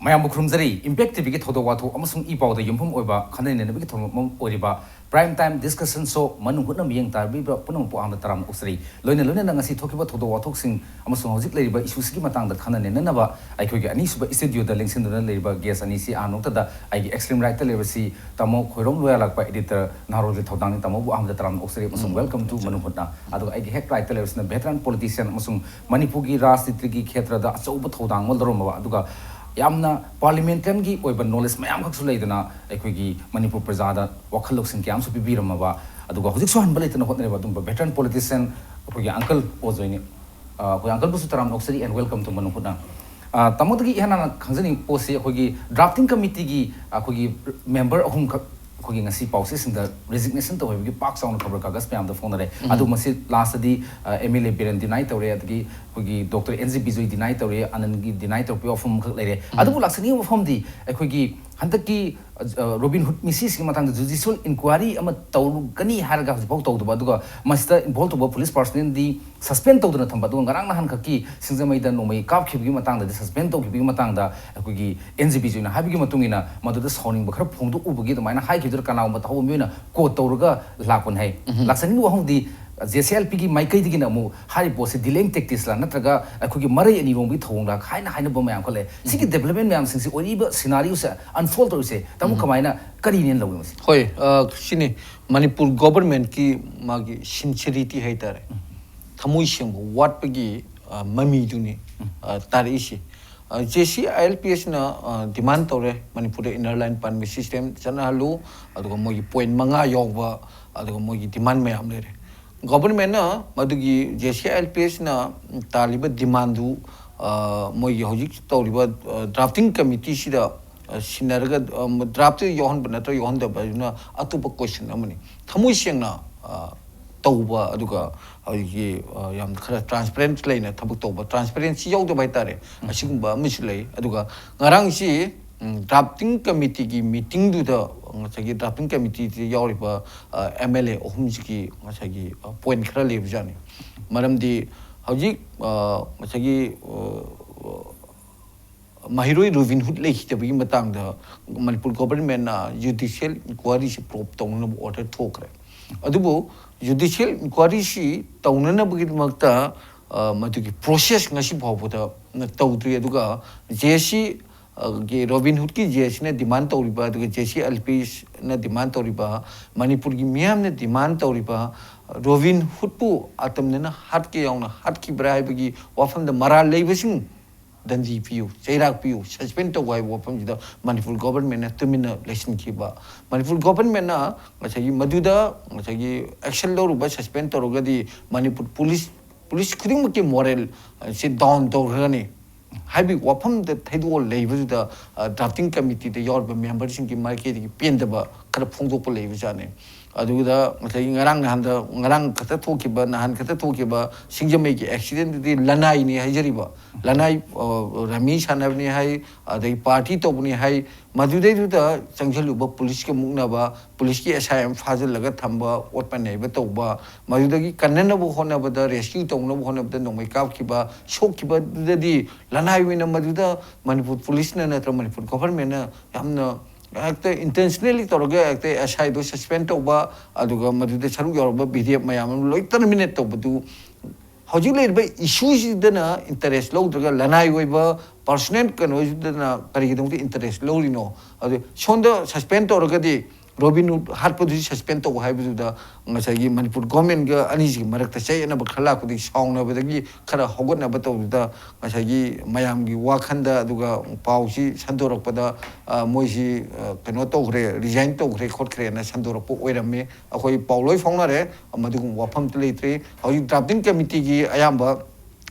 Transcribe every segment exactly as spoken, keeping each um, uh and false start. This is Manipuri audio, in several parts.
ꯃꯌꯥꯝꯕꯨ ꯈꯨꯔꯨꯝꯖꯔꯤ꯫ ꯏꯝꯄꯦꯛ ꯇꯤꯚꯤꯒꯤ ꯊꯧꯗꯣꯛ ꯋꯥꯊꯣꯛ ꯑꯃꯁꯨꯡ ꯏ ꯄꯥꯎꯗ ꯌꯨꯝꯐꯝ ꯑꯣꯏꯕ ꯈꯟꯅ ꯅꯩꯅꯕꯒꯤ ꯊꯧꯔꯝ ꯑꯃ ꯑꯣꯏꯔꯤꯕ Prime Time Discussion Show ꯃꯅꯨꯡ ꯍꯨꯠꯅ ꯃꯤꯠꯌꯦꯡ ꯇꯥꯕꯤꯕ ꯄꯨꯝꯅꯃꯛꯄꯨ ꯑꯍꯥꯟꯕꯗ ꯇꯔꯥꯝꯅ ꯑꯣꯛꯆꯔꯤ꯫ ꯂꯣꯏꯅ ꯂꯣꯏꯅꯅ ꯉꯁꯤ ꯊꯣꯛꯈꯤꯕ ꯊꯧꯗꯣꯛ ꯋꯥꯊꯣꯛꯁꯤꯡ ꯑꯃꯁꯨꯡ ꯍꯧꯖꯤꯛ ꯂꯩꯔꯤꯕ ꯏꯁꯨꯁꯤꯒꯤ ꯃꯇꯥꯡꯗ ꯈꯟꯅ ꯅꯩꯅꯅꯕ ꯑꯩꯈꯣꯏꯒꯤ ꯑꯅꯤꯁꯨꯕ ꯏꯁꯇꯨꯗꯤꯑꯣꯗ ꯂꯦꯡꯁꯤꯟꯗꯨꯅ ꯂꯩꯔꯤꯕ ꯒꯦꯁ ꯑꯅꯤꯁꯤ ꯑꯍꯥꯟꯕ ꯃꯛꯇꯗ ꯑꯩꯒꯤ extreme rightꯇ ꯂꯩꯔꯤꯕꯁꯤ ꯇꯥꯃꯣ ꯈꯣꯏꯔꯣꯝ ꯂꯣꯌꯥꯂꯥꯛꯄ editor ꯅꯍꯥꯔꯣꯜꯒꯤ ꯊꯧꯗꯥꯡꯅꯤ꯫ ꯇꯥꯃꯣꯕꯨ ꯑꯍꯥꯟꯕꯗ ꯇꯔꯥꯝꯅ ꯑꯣꯛꯆꯔꯤ ꯑꯃꯁꯨꯡ welcome to ꯃꯅꯨꯡ ꯍꯨꯠꯅ꯫ ꯑꯗꯨꯒ ꯑꯩꯒꯤ ꯍꯦꯛ rightꯇ ꯂꯩꯔꯤꯕꯁꯤꯅ veteran politician ꯑꯃꯁꯨꯡ ꯃꯅꯤꯄꯨꯔꯒꯤ ꯔꯥꯖꯅꯤꯇꯤꯒꯤ ꯈꯦꯇ꯭ꯔꯗ ꯑꯆꯧꯕ ꯊꯧꯗꯥꯡ ꯑꯃ ꯂꯧꯔꯝꯃꯕ, ꯑꯗꯨꯒ ꯌꯥꯝꯅ parliamentarianꯒꯤ ꯑꯣꯏꯕ knowledge ꯃꯌꯥꯝ ꯈꯛꯁꯨ ꯂꯩꯗꯅ ꯑꯩꯈꯣꯏꯒꯤ ꯃꯅꯤꯄꯨꯔ ꯄ꯭ꯔꯖꯥꯗ ꯋꯥꯈꯜ ꯂꯧꯁꯤꯡ ꯀꯌꯥ ꯑꯃꯁꯨ ꯄꯤꯕꯤꯔꯝꯃꯕ, ꯑꯗꯨꯒ ꯍꯧꯖꯤꯛꯁꯨ ꯍꯟꯕ ꯂꯩꯇꯅ ꯍꯣꯠꯅꯔꯤꯕ ꯑꯗꯨꯒꯨꯝꯕ veteran politician ꯑꯩꯈꯣꯏꯒꯤ uncle ꯑꯣꯖꯣꯏꯅꯤ꯫ ꯑ, ꯑꯩꯈꯣꯏ uncleꯕꯨꯁꯨ ꯇꯔꯥꯝꯅ ꯑꯣꯛꯆꯔꯤ and welcome to ꯃꯅꯨꯡ ꯍꯨꯠꯅ꯫ ꯑ, ꯇꯥꯃꯣꯗꯒꯤ ꯏꯍꯥꯟ ꯍꯥꯟꯅ ꯈꯪꯖꯅꯤꯡꯕ ꯄꯣꯠꯁꯤ ꯑꯩꯈꯣꯏꯒꯤ drafting committeeꯒꯤ ꯑꯩꯈꯣꯏꯒꯤ member ꯑꯍꯨꯝꯈꯛ ꯑꯩꯈꯣꯏꯒꯤ ꯉꯁꯤ ꯄꯥꯎ ꯆꯦꯁꯤꯡꯗ resignation ꯇꯧꯍꯩꯕꯒꯤ ꯄꯥꯛ ꯆꯥꯎꯅ ꯈꯕꯔ ꯀꯥꯒꯖ ꯃꯌꯥꯝꯗ ꯐꯣꯡꯅꯔꯦ꯫ ꯑꯗꯨ ꯃꯁꯤ lastꯇꯗꯤ, ꯑ, MLA ꯕꯤꯔꯦꯟ deny ꯇꯧꯔꯦ, ꯑꯗꯒꯤ ꯑꯩꯈꯣꯏꯒꯤ doctor and G Bijoy deny ꯇꯧꯔꯦ, ꯑꯅꯟꯒꯤ deny ꯇꯧꯔꯛꯄ ꯋꯥꯐꯝ ꯑꯃꯈꯛ ꯂꯩꯔꯦ꯫ ꯑꯗꯨꯕꯨ ꯂꯥꯛꯆꯅꯤꯡꯕ ꯋꯥꯐꯝꯗꯤ ꯑꯩꯈꯣꯏꯒꯤ ꯍꯟꯗꯛꯀꯤ, ꯑ, ꯔꯣꯕꯤꯟ ꯍꯨꯠ ꯃꯤꯁꯤꯁꯤꯒꯤ ꯃꯇꯥꯡꯗ judicial inquiry ꯑꯃ ꯇꯧꯒꯅꯤ ꯍꯥꯏꯔꯒ ꯍꯧꯖꯤꯛꯐꯥꯎ ꯇꯧꯗꯕ, ꯑꯗꯨꯒ ꯃꯁꯤꯗ involve ꯇꯧꯕ police personnelꯗꯤ suspend ꯇꯧꯗꯨꯅ ꯊꯝꯕ, ꯑꯗꯨꯒ ꯉꯔꯥꯡ ꯅꯍꯥꯟꯈꯛꯀꯤ ꯁꯤꯡꯖꯃꯩꯗ ꯅꯣꯡꯃꯩ ꯀꯥꯞꯈꯤꯕꯒꯤ ꯃꯇꯥꯡꯗꯗꯤ, suspend ꯇꯧꯈꯤꯕꯒꯤ ꯃꯇꯥꯡꯗ ꯑꯩꯈꯣꯏꯒꯤ ꯑꯦꯟ ꯖꯤ ꯕꯤꯖꯣꯏꯅ ꯍꯥꯏꯕꯒꯤ ꯃꯇꯨꯡ ꯏꯟꯅ ꯃꯗꯨꯗ ꯁꯥꯎꯅꯤꯡꯕ ꯈꯔ ꯐꯣꯡꯗꯣꯛꯎꯕꯒꯤ ꯑꯗꯨꯃꯥꯏꯅ ꯍꯥꯏꯈꯤꯕꯗꯨꯗ ꯀꯅꯥꯒꯨꯝꯕ ꯊꯧꯕ ꯃꯤꯑꯣꯏꯅ quote ꯇꯧꯔꯒ ꯂꯥꯛꯄꯅꯤ ꯍꯥꯏ꯫ ꯂꯥꯛꯆꯅꯤꯡꯕ ꯋꯥꯍꯪꯗꯤ, ꯖꯦ ꯁꯤ ꯑꯦꯜ ꯄꯤꯒꯤ ꯃꯥꯏꯀꯩꯗꯒꯤꯅ ꯑꯃꯨꯛ ꯍꯥꯏꯔꯤꯕ ꯄꯣꯠꯁꯤ delaying tacticsꯂ ꯅꯠꯇ꯭ꯔꯒ ꯑꯩꯈꯣꯏꯒꯤ ꯃꯔꯩ ꯑꯅꯤꯔꯣꯝꯒꯤ ꯊꯧꯑꯣꯡꯂ ꯍꯥꯏꯅ ꯍꯥꯏꯅꯕ ꯃꯌꯥꯝ ꯈꯔ ꯂꯩ꯫ ꯁꯤꯒꯤ development ꯃꯌꯥꯝꯁꯤꯡꯁꯤ ꯑꯣꯏꯔꯤꯕ scenarioꯁꯦ unfold ꯇꯧꯔꯤꯁꯦ ꯇꯥꯃꯣ ꯀꯃꯥꯏꯅ, ꯀꯔꯤꯅꯦꯅ ꯂꯧꯏ ꯃꯁꯤ? ꯍꯣꯏ, ꯑ, ꯁꯤꯅꯤ ꯃꯅꯤꯄꯨꯔ governmentꯀꯤ ꯃꯥꯒꯤ sincerity ꯍꯥꯏꯇꯥꯔꯦ, ꯊꯃꯣꯏ ꯁꯦꯡꯕ ꯋꯥꯠꯄꯒꯤ, ꯑ, ꯃꯃꯤꯗꯨꯅꯤ, ꯑ, ꯇꯥꯔꯛꯏꯁꯤ꯫ ꯑ, J C I L P ꯑꯦꯁꯅ, ꯑ, demand ꯇꯧꯔꯦ, ꯃꯅꯤꯄꯨꯔꯗ inner line permit system ꯆꯠꯅꯍꯜꯂꯨ, ꯑꯗꯨꯒ ꯃꯣꯏꯒꯤ point ꯃꯉꯥ ꯌꯥꯎꯕ, ꯑꯗꯨꯒ ꯃꯣꯏꯒꯤ demand ꯃꯌꯥꯝ ꯂꯩꯔꯦ꯫ Governmentꯅ ꯃꯗꯨꯒꯤ J C I L P ꯑꯦꯁꯅ ꯇꯥꯜꯂꯤꯕ demandꯗꯨ, ꯑ, ꯃꯣꯏꯒꯤ ꯍꯧꯖꯤꯛ ꯇꯧꯔꯤꯕ, ꯑ, drafting committeeꯁꯤꯗ, ꯑ, ꯁꯤꯟꯅꯔꯒ, ꯑ, draftꯇꯨ ꯌꯥꯎꯍꯟꯕ ꯅꯠꯇ꯭ꯔꯒ ꯌꯥꯎꯍꯟꯗꯕ ꯍꯥꯏꯗꯨꯅ ꯑꯇꯣꯞꯄ question ꯑꯃꯅꯤ꯫ ꯊꯃꯣꯏ ꯁꯦꯡꯅ, ꯑ, ꯇꯧꯕ, ꯑꯗꯨꯒ ꯍꯧꯖꯤꯛꯀꯤ, ꯑ, ꯌꯥꯝ ꯈꯔ transparent ꯂꯩꯅ ꯊꯕꯛ ꯇꯧꯕ, transparency ꯌꯥꯎꯗꯕ ꯍꯥꯏꯇꯥꯔꯦ, ꯑꯁꯤꯒꯨꯝꯕ ꯑꯃꯁꯨ ꯂꯩ꯫ ꯑꯗꯨꯒ ꯉꯔꯥꯡꯁꯤ, ꯎꯝ, drafting committeeꯒꯤ meetingꯗꯨꯗ ꯉꯁꯥꯏꯒꯤ drafting committeeꯗ ꯌꯥꯎꯔꯤꯕ, ꯑ, ꯑꯦꯝ ꯑꯦꯜ ꯑꯦ ꯑꯍꯨꯝꯁꯤꯒꯤ ꯉꯁꯥꯏꯒꯤ, ꯑ, point ꯈꯔ ꯂꯩꯕꯖꯥꯠꯅꯤ꯫ ꯃꯔꯝꯗꯤ ꯍꯧꯖꯤꯛ, ꯑ, ꯉꯁꯥꯏꯒꯤ, ꯑ, ꯃꯍꯩꯔꯣꯏ ꯔꯣꯕꯤꯟ ꯍꯨꯗ ꯂꯩꯈꯤꯗꯕꯒꯤ ꯃꯇꯥꯡꯗ ꯃꯅꯤꯄꯨꯔ ꯒꯣꯚꯔꯟꯃꯦꯟꯅ ꯖꯨꯗꯤꯁꯤꯌꯦꯜ ꯏꯟꯀ꯭ꯋꯥꯔꯤꯁꯤ ꯄ꯭ꯔꯣꯞ ꯇꯧꯅꯅꯕ ꯑꯣꯔꯗꯔ ꯊꯣꯛꯈ꯭ꯔꯦ꯫ ꯑꯗꯨꯕꯨ ꯖꯨꯗꯤꯁꯤꯌꯦꯜ ꯏꯟꯀ꯭ꯋꯥꯔꯤꯁꯤ ꯇꯧꯅꯅꯕꯒꯤꯗꯃꯛꯇ ꯃꯗꯨꯒꯤ ꯄ꯭ꯔꯣꯁꯦꯁ ꯉꯁꯤ ꯐꯥꯎꯕꯗ ꯇꯧꯗ꯭ꯔꯤ꯫ ꯑꯗꯨꯒ ꯖꯦ ꯁꯤ ꯒꯤ ꯔꯣꯕꯤꯟ ꯍꯨꯗꯀꯤ ꯖꯦ ꯁꯤꯅ ꯗꯤꯃꯥꯟ ꯇꯧꯔꯤꯕ, ꯑꯗꯨꯒ ꯖꯦ ꯁꯤ ꯑꯦꯜ ꯄꯤ ꯑꯦꯁꯅ ꯗꯤꯃꯥꯟ ꯇꯧꯔꯤꯕ, ꯃꯅꯤꯄꯨꯔꯒꯤ ꯃꯤꯌꯥꯝꯅ ꯗꯤꯃꯥꯟ ꯇꯧꯔꯤꯕ ꯔꯣꯕꯤꯟ ꯍꯨꯗꯄꯨ ꯑꯇꯝꯅꯅ ꯍꯥꯠꯀꯦ ꯌꯥꯎꯅ ꯍꯥꯠꯈꯤꯕ꯭ꯔꯥ ꯍꯥꯏꯕꯒꯤ ꯋꯥꯐꯝꯗ ꯃꯔꯥꯜ ꯂꯩꯕꯁꯤꯡ ꯗꯟꯗꯤ ꯄꯤꯌꯨ, ꯆꯩꯔꯥꯛ ꯄꯤꯌꯨ, ꯁꯁꯄꯦꯟ ꯇꯧ ꯍꯥꯏꯕ ꯋꯥꯐꯝꯁꯤꯗ ꯃꯅꯤꯄꯨꯔ ꯒꯣꯚꯔꯟꯃꯦꯟꯅ ꯇꯨꯃꯤꯟꯅ ꯂꯩꯁꯤꯟꯈꯤꯕ꯫ ꯃꯅꯤꯄꯨꯔ ꯒꯣꯚꯔꯟꯃꯦꯟꯅ ꯉꯁꯥꯏꯒꯤ ꯃꯗꯨꯗ ꯉꯁꯥꯏꯒꯤ ꯑꯦꯛꯁꯟ ꯂꯧꯔꯨꯕ, ꯁꯁꯄꯦꯟ ꯇꯧꯔꯒꯗꯤ ꯃꯅꯤꯄꯨꯔ ꯄꯨꯂꯤꯁ, ꯄꯨꯂꯤꯁ ꯈꯨꯗꯤꯡꯃꯛꯀꯤ ꯃꯣꯔꯦꯜ ꯁꯤ ꯗꯥꯎꯟ ꯇꯧꯈ꯭ꯔꯒꯅꯤ ꯍꯥꯏꯕꯒꯤ ꯋꯥꯐꯝꯗ ꯊꯩꯗꯣꯛꯑ ꯂꯩꯕꯗꯨꯗ ꯗ꯭ꯔꯥꯐꯇꯤꯡ ꯀꯃꯤꯇꯤꯗ ꯌꯥꯎꯔꯤꯕ ꯃꯦꯝꯕꯔꯁꯤꯡꯒꯤ ꯃꯥꯏꯀꯩꯗꯒꯤ ꯄꯦꯟꯗꯕ ꯈꯔ ꯐꯣꯡꯗꯣꯛꯄ ꯂꯩꯕꯖꯥꯠꯅꯤ꯫ ꯑꯗꯨꯗ ꯉꯁꯥꯏꯒꯤ ꯉꯔꯥꯡ ꯅꯍꯥꯟꯗ, ꯉꯔꯥꯡ ꯈꯛꯇ ꯊꯣꯛꯈꯤꯕ, ꯅꯍꯥꯟ ꯈꯛꯇ ꯊꯣꯛꯈꯤꯕ ꯁꯤꯡꯖꯃꯩꯒꯤ ꯑꯦꯛꯁꯤꯗꯦꯟꯗꯨꯗꯤ ꯂꯅꯥꯏꯅꯤ ꯍꯥꯏꯖꯔꯤꯕ, ꯂꯅꯥꯏ, ꯑ, ꯔꯃꯤ ꯁꯥꯟꯅꯕꯅꯤ ꯍꯥꯏ, ꯑꯗꯒꯤ ꯄꯥꯔꯇꯤ ꯇꯧꯕꯅꯤ ꯍꯥꯏ, ꯃꯗꯨꯗꯩꯗꯨꯗ ꯆꯪꯁꯤꯜꯂꯨꯕ ꯄꯨꯂꯤꯁꯀ ꯃꯨꯛꯅꯕ, ꯄꯨꯂꯤꯁꯀꯤ ꯑꯦꯁ ꯑꯥꯏ ꯑꯦꯝ ꯐꯥꯖꯤꯜꯂꯒ ꯊꯝꯕ, ꯑꯣꯠꯄ ꯅꯩꯕ ꯇꯧꯕ, ꯃꯗꯨꯗꯒꯤ ꯀꯟꯅꯅꯕ ꯍꯣꯠꯅꯕꯗ, ꯔꯦꯁꯀ꯭ꯌꯨ ꯇꯧꯅꯕ ꯍꯣꯠꯅꯕꯗ ꯅꯣꯡꯃꯩ ꯀꯥꯞꯈꯤꯕ, ꯁꯣꯛꯈꯤꯕꯗꯨꯗꯗꯤ ꯂꯅꯥꯏ ꯑꯣꯏꯅ ꯃꯗꯨꯗ ꯃꯅꯤꯄꯨꯔ ꯄꯨꯂꯤꯁꯅ ꯅꯠꯇ꯭ꯔꯒ ꯃꯅꯤꯄꯨꯔ ꯒꯣꯚꯔꯟꯃꯦꯟꯅ ꯌꯥꯝꯅ ꯍꯦꯛꯇ ꯏꯟꯇꯦꯟꯁꯅꯦꯂꯤ ꯇꯧꯔꯒ ꯍꯦꯛꯇ ꯑꯦꯁ ꯑꯥꯏꯗꯣ ꯁꯁꯄꯦꯟ ꯇꯧꯕ, ꯑꯗꯨꯒ ꯃꯗꯨꯗ ꯁꯔꯨꯛ ꯌꯥꯎꯔꯕ ꯕꯤ ꯗꯤ ꯑꯦꯐ ꯃꯌꯥꯝ ꯑꯃ ꯂꯣꯏ ꯇꯔꯃꯤꯅꯦꯠ ꯇꯧꯕꯗꯨ, ꯍꯧꯖꯤꯛ ꯂꯩꯔꯤꯕ ꯏꯁꯨꯁꯤꯗꯅ ꯏꯟꯇꯔꯦꯁ ꯂꯧꯗ꯭ꯔꯒ, ꯂꯅꯥꯏ ꯑꯣꯏꯕ ꯄꯥꯔꯁꯣꯅꯦꯜ ꯀꯩꯅꯣꯁꯤꯗꯅ ꯀꯔꯤꯒꯤꯗꯃꯛꯇ ꯏꯟꯇꯔꯦꯁ ꯂꯧꯔꯤꯅꯣ? ꯑꯗꯨ ꯁꯣꯝꯗ ꯁꯁꯄꯦꯟ ꯇꯧꯔꯒꯗꯤ ꯔꯣꯕꯤꯟ ꯍꯨꯗ ꯍꯥꯠꯄꯗꯨꯁꯨ ꯁꯁꯄꯦꯟ ꯇꯧꯕ ꯍꯥꯏꯕꯗꯨꯗ ꯉꯁꯥꯏꯒꯤ ꯃꯅꯤꯄꯨꯔ ꯒꯣꯔꯃꯦꯟꯒ ꯑꯅꯤꯁꯤꯒꯤ ꯃꯔꯛꯇ ꯆꯌꯦꯠꯅꯕ ꯈꯔ ꯂꯥꯛꯄꯗꯒꯤ, ꯁꯥꯎꯅꯕꯗꯒꯤ ꯈꯔ ꯍꯧꯒꯠꯅꯕ ꯇꯧꯕꯗꯨꯗ ꯉꯁꯥꯏꯒꯤ ꯃꯌꯥꯝꯒꯤ ꯋꯥꯈꯜꯗ, ꯑꯗꯨꯒ ꯄꯥꯎꯁꯤ ꯁꯟꯗꯣꯔꯛꯄꯗ, ꯑ, ꯃꯣꯏꯁꯤ, ꯑ, ꯀꯩꯅꯣ ꯇꯧꯈ꯭ꯔꯦ, ꯔꯤꯖꯥꯏꯟ ꯇꯧꯈ꯭ꯔꯦ ꯈꯣꯠꯈ꯭ꯔꯦꯅ ꯁꯟꯗꯣꯔꯛꯄ ꯑꯣꯏꯔꯝꯃꯦ꯫ ꯑꯩꯈꯣꯏ ꯄꯥꯎ ꯂꯣꯏ ꯐꯥꯎꯅꯔꯦ, ꯃꯗꯨꯒꯨꯝꯕ ꯋꯥꯐꯝ ꯑꯝꯇ ꯂꯩꯇ꯭ꯔꯤ꯫ ꯍꯧꯖꯤꯛ ꯗ꯭ꯔꯥꯐꯇꯤꯡ ꯀꯃꯤꯇꯤꯒꯤ ꯑꯌꯥꯝꯕ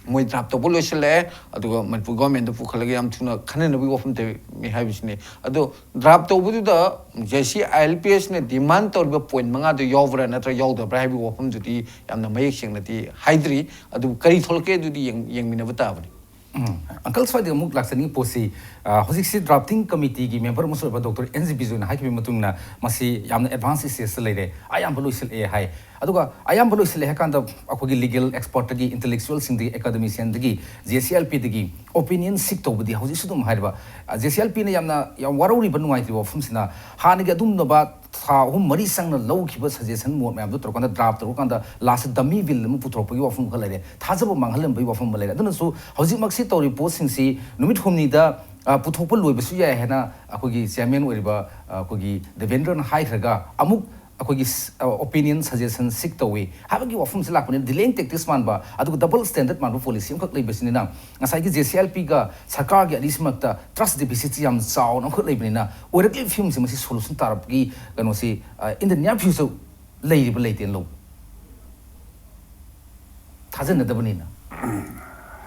ꯃꯣꯏ ꯗ꯭ꯔꯥꯐ ꯇꯧꯕ ꯂꯣꯏꯁꯤꯜꯂꯛꯑꯦ, ꯑꯗꯨꯒ ꯃꯅꯤꯄꯨꯔ ꯒꯣꯔꯃꯦꯟꯗ ꯄꯨꯈꯠꯂꯒ ꯌꯥꯝ ꯊꯨꯅ ꯈꯟꯅꯅꯕꯒꯤ ꯋꯥꯐꯝ ꯇꯧꯔꯤ ꯍꯥꯏꯕꯁꯤꯅꯤ꯫ ꯑꯗꯣ ꯗ꯭ꯔꯥꯐ ꯇꯧꯕꯗꯨꯗ J C I L P ꯑꯦꯁꯅ ꯗꯤꯃꯥꯟ ꯇꯧꯔꯤꯕ ꯄꯣꯏꯟ ꯃꯉꯥꯗꯨ ꯌꯥꯎꯕ꯭ꯔꯥ ꯅꯠꯇ꯭ꯔꯒ ꯌꯥꯎꯗꯕ꯭ꯔꯥ ꯍꯥꯏꯕꯒꯤ ꯋꯥꯐꯝꯗꯨꯗꯤ ꯌꯥꯝꯅ ꯃꯌꯦꯛ ꯁꯦꯡꯅꯗꯤ ꯍꯥꯏꯗ꯭ꯔꯤ꯫ ꯑꯗꯨꯕꯨ ꯀꯔꯤ ꯊꯣꯛꯂꯛꯀꯦ ꯑꯗꯨꯗꯤ ꯌꯦꯡ-, ꯌꯦꯡꯃꯤꯟꯅꯕ ꯇꯥꯕꯅꯤ꯫ ꯎꯝ꯫ ꯑꯪꯀꯜ, ꯁ꯭ꯋꯥꯏꯗ ꯑꯃꯨꯛ ꯂꯥꯛꯆꯅꯤꯡꯉꯤ ꯄꯣꯠꯁꯤ, ꯑ, ꯍꯧꯖꯤꯛꯁꯤ drafting committeeꯒꯤ member ꯑꯃꯁꯨ ꯑꯣꯏꯕ ꯗꯣꯛꯇꯔ ꯑꯦꯟ ꯖꯤ ꯕꯤꯖꯣꯏꯅ ꯍꯥꯏꯈꯤꯕꯒꯤ ꯃꯇꯨꯡ ꯏꯟꯅ ꯃꯁꯤ ꯌꯥꯝꯅ advance stageꯇ ꯂꯩꯔꯦ, ꯑꯌꯥꯝꯕ ꯂꯣꯏꯁꯤꯜꯂꯛꯑꯦ ꯍꯥꯏ꯫ ꯑꯗꯨꯒ ꯑꯌꯥꯝꯕ ꯂꯣꯏꯁꯤꯜꯂꯦ ꯍꯥꯏ ꯀꯥꯟꯗ ꯑꯩꯈꯣꯏꯒꯤ legal expertꯗꯒꯤ, intellectualꯁꯤꯡꯗꯒꯤ, academicianꯗꯒꯤ, J C L Pꯗꯒꯤ opinion seek ꯇꯧꯕꯗꯤ ꯍꯧꯖꯤꯛꯁꯨ ꯑꯗꯨꯝ ꯍꯥꯏꯔꯤꯕ, ꯑ, J C L Pꯅ ꯌꯥꯝꯅ, ꯌꯥꯝ ꯋꯥꯔꯧꯔꯤꯕ, ꯅꯨꯡꯉꯥꯏꯇ꯭ꯔꯤꯕ ꯋꯥꯐꯝꯁꯤꯅ ꯍꯥꯟꯅꯒꯤ ꯑꯗꯨꯝꯅꯕ ꯊꯥ ꯑꯍꯨꯝ ꯃꯔꯤ ꯆꯪꯅ ꯂꯧꯈꯤꯕ suggestion ꯃꯣꯠ ꯃꯌꯥꯝꯗꯣ ꯇꯧꯔꯀꯥꯟꯗ draft ꯇꯧꯔꯀꯥꯟꯗ lastꯇ dummy bill ꯑꯃ ꯄꯨꯊꯣꯔꯛꯄꯒꯤ ꯋꯥꯐꯝ ꯈꯔ ꯂꯩꯔꯦ, ꯊꯥꯖꯕ ꯃꯥꯡꯍꯜꯂꯝꯕꯒꯤ ꯋꯥꯐꯝ ꯑꯃ ꯂꯩꯔꯦ꯫ ꯑꯗꯨꯅꯁꯨ ꯍꯧꯖꯤꯛꯃꯛꯁꯤ ꯇꯧꯔꯤꯕ ꯄꯣꯠꯁꯤꯡꯁꯤ ꯅꯨꯃꯤꯠ ꯍꯨꯝꯅꯤꯗ, ꯑ, ꯄꯨꯊꯣꯛꯄ ꯂꯣꯏꯕꯁꯨ ꯌꯥꯏ ꯍꯥꯏꯅ ꯑꯩꯈꯣꯏꯒꯤ chairman ꯑꯣꯏꯔꯤꯕ, ꯑ, ꯑꯩꯈꯣꯏꯒꯤ ꯗꯦꯕꯦꯟꯗ꯭ꯔꯅ ꯍꯥꯏꯈ꯭ꯔꯒ ꯑꯃꯨꯛ ꯑꯩꯈꯣꯏꯒꯤ ꯁ-, ꯑ, opinion suggestion seek ꯇꯧꯏ ꯍꯥꯏꯕꯒꯤ ꯋꯥꯐꯝꯁꯤ ꯂꯥꯛꯄꯅꯤꯅ delaying tactics ꯃꯥꯟꯕ, ꯑꯗꯨꯒ double standard ꯃꯥꯟꯕ policy ꯑꯃꯈꯛ ꯂꯩꯕꯁꯤꯅ ꯉꯁꯥꯏꯒꯤ J C L Pꯒ ꯁꯔꯀꯥꯔꯒꯤ ꯑꯅꯤꯁꯤꯃꯛꯇ trust deficitꯁꯤ ꯌꯥꯝ ꯆꯥꯎꯅ ꯑꯃꯈꯛ ꯂꯩꯕꯅꯤꯅ ꯑꯣꯏꯔꯛꯂꯤꯕ ꯐꯤꯕꯝꯁꯤ ꯃꯁꯤ solution ꯇꯥꯔꯛꯄꯒꯤ ꯀꯩꯅꯣꯁꯤ, ꯑ, in the near future ꯂꯩꯔꯤꯕ ꯂꯩꯇꯦꯅ ꯂꯧꯕ? ꯊꯥꯖꯅꯗꯕꯅꯤꯅ꯫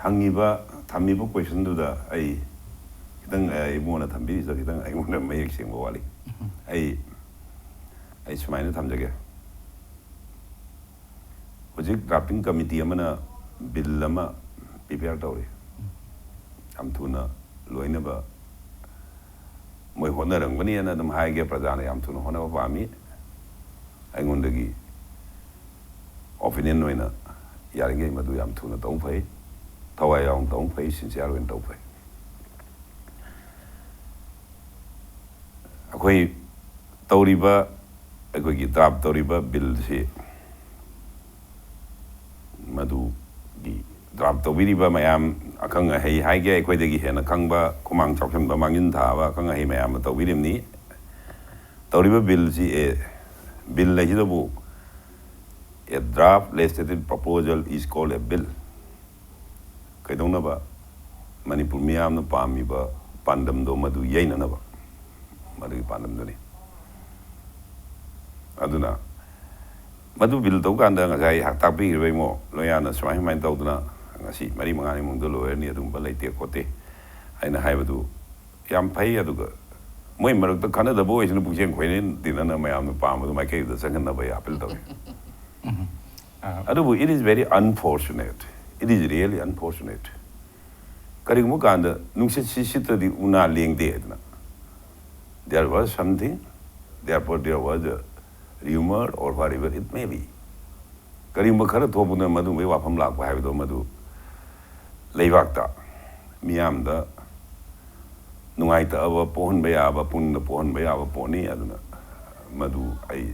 ꯍꯪꯉꯤꯕ, ꯊꯝꯃꯤꯕ questionꯗꯨꯗ ꯑꯩ ꯈꯤꯇꯪ, ꯑ, ꯏꯕꯨꯡꯉꯣꯅ ꯊꯝꯕꯤꯔꯤꯗꯣ ꯈꯤꯇꯪ ꯑꯩꯉꯣꯟꯗ ꯃꯌꯦꯛ ꯁꯦꯡꯕ ꯋꯥꯠꯂꯤ꯫ ꯑꯩ, ꯑꯩ ꯁꯨꯃꯥꯏꯅ ꯊꯝꯖꯒꯦ꯫ ꯍꯧꯖꯤꯛ drafting committee ꯑꯃꯅ bill ꯑꯃ prepare ꯇꯧꯔꯤ꯫ ꯌꯥꯝ ꯊꯨꯅ ꯂꯣꯏꯅꯕ ꯃꯣꯏ ꯍꯣꯠꯅꯔꯝꯒꯅꯤꯅ ꯑꯗꯨꯝ ꯍꯥꯏꯒꯦ꯫ ꯄ꯭ꯔꯖꯥꯅ ꯌꯥꯝ ꯊꯨꯅ ꯍꯣꯠꯅꯕ ꯄꯥꯝꯃꯤ꯫ ꯑꯩꯉꯣꯟꯗꯒꯤ opinion ꯑꯣꯏꯅ ꯌꯥꯔꯤꯉꯩ ꯃꯗꯨ ꯌꯥꯝ ꯊꯨꯅ ꯇꯧꯕ ꯐꯩ, ꯊꯋꯥꯏ ꯌꯥꯎꯅ ꯇꯧꯕ ꯐꯩ, sincere ꯑꯣꯏꯅ ꯇꯧꯕ ꯐꯩ꯫ ꯑꯩꯈꯣꯏ ꯇꯧꯔꯤꯕ, ꯑꯩꯈꯣꯏꯒꯤ draft ꯇꯧꯔꯤꯕ billꯁꯤ ꯃꯗꯨꯒꯤ draft ꯇꯧꯕꯤꯔꯤꯕ ꯃꯌꯥꯝ ꯑꯈꯪ ꯑꯍꯩ ꯍꯥꯏꯒꯦ, ꯑꯩꯈꯣꯏꯗꯒꯤ ꯍꯦꯟꯅ ꯈꯪꯕ, ꯈꯨꯃꯥꯡ ꯆꯥꯎꯁꯤꯟꯕ, ꯃꯥꯡꯖꯤꯟ ꯊꯥꯕ ꯑꯈꯪ ꯑꯍꯩ ꯃꯌꯥꯝꯅ ꯇꯧꯕꯤꯔꯤꯕꯅꯤ꯫ ꯇꯧꯔꯤꯕ billꯁꯤ, ꯑꯦ, bill ꯍꯥꯏꯁꯤꯗꯕꯨ, "A draft legislative proposal is called a bill"꯫ ꯀꯩꯗꯧꯅꯕ? Manipur ꯃꯤꯌꯥꯝꯅ ꯄꯥꯝꯃꯤꯕ ꯄꯥꯟꯗꯝꯗꯣ ꯃꯗꯨ ꯌꯩꯅꯅꯕ, ꯃꯗꯨꯒꯤ ꯄꯥꯟꯗꯝꯗꯨꯅꯤ꯫ ꯑꯗꯨꯅ ꯃꯗꯨ bill ꯇꯧ ꯀꯥꯟꯗ ꯉꯁꯥꯏ ꯇꯥꯛꯄꯤꯈ꯭ꯔꯤꯕ ꯏꯃꯣ ꯂꯣꯌꯥꯅ ꯁꯨꯃꯥꯏ ꯁꯨꯃꯥꯏꯅ ꯇꯧꯗꯅ ꯉꯁꯤ ꯃꯔꯤ ꯃꯉꯥꯅꯤ ꯃꯅꯨꯡꯗ ꯂꯣꯏꯔꯅꯤ, ꯑꯗꯨꯒꯨꯝꯕ ꯂꯩꯇꯦ ꯈꯣꯠꯇꯦ ꯍꯥꯏꯅ ꯍꯥꯏꯕꯗꯨ ꯌꯥꯝ ꯐꯩ꯫ ꯑꯗꯨꯒ ꯃꯣꯏ ꯃꯔꯛꯇ ꯈꯟꯅꯗꯕ ꯑꯣꯏꯁꯅꯨ, ꯄꯨꯛꯆꯦꯜ ꯈꯣꯏꯅꯤꯟ ꯇꯤꯟꯅꯅ ꯃꯌꯥꯝꯅ ꯄꯥꯝꯕꯗꯨ ꯃꯥꯏꯀꯩꯗꯨꯗ ꯆꯪꯍꯟꯅꯕ ꯑꯩ appeal ꯇꯧꯏ꯫ ꯑꯗꯨꯕꯨ it is very unfortunate, it is really unfortunate꯫ ꯀꯔꯤꯒꯨꯝꯕ ꯀꯥꯟꯗ ꯅꯨꯡꯁꯤꯠꯁꯤ ꯁꯤꯠꯇ꯭ꯔꯗꯤ ꯎꯅꯥ ꯂꯦꯡꯗꯦ ꯍꯥꯏꯗꯅ, there was something, therefore there was a rumor or whatever it may be. ꯀꯔꯤꯒꯨꯝꯕ ꯈꯔ ꯊꯣꯛꯄꯗꯨꯅ ꯃꯗꯨꯒꯨꯝꯕꯒꯤ ꯋꯥꯐꯝ ꯂꯥꯛꯄ ꯍꯥꯏꯕꯗꯣ ꯃꯗꯨ ꯂꯩꯕꯥꯛꯇ ꯃꯤꯌꯥꯝꯗ ꯅꯨꯡꯉꯥꯏꯇꯕ ꯄꯣꯛꯍꯟꯕ ꯌꯥꯕ, ꯄꯨꯛꯅꯤꯡꯗ ꯄꯣꯛꯍꯟꯕ ꯌꯥꯕ ꯄꯣꯠꯅꯤ꯫ ꯑꯗꯨꯅ ꯃꯗꯨ ꯑꯩ,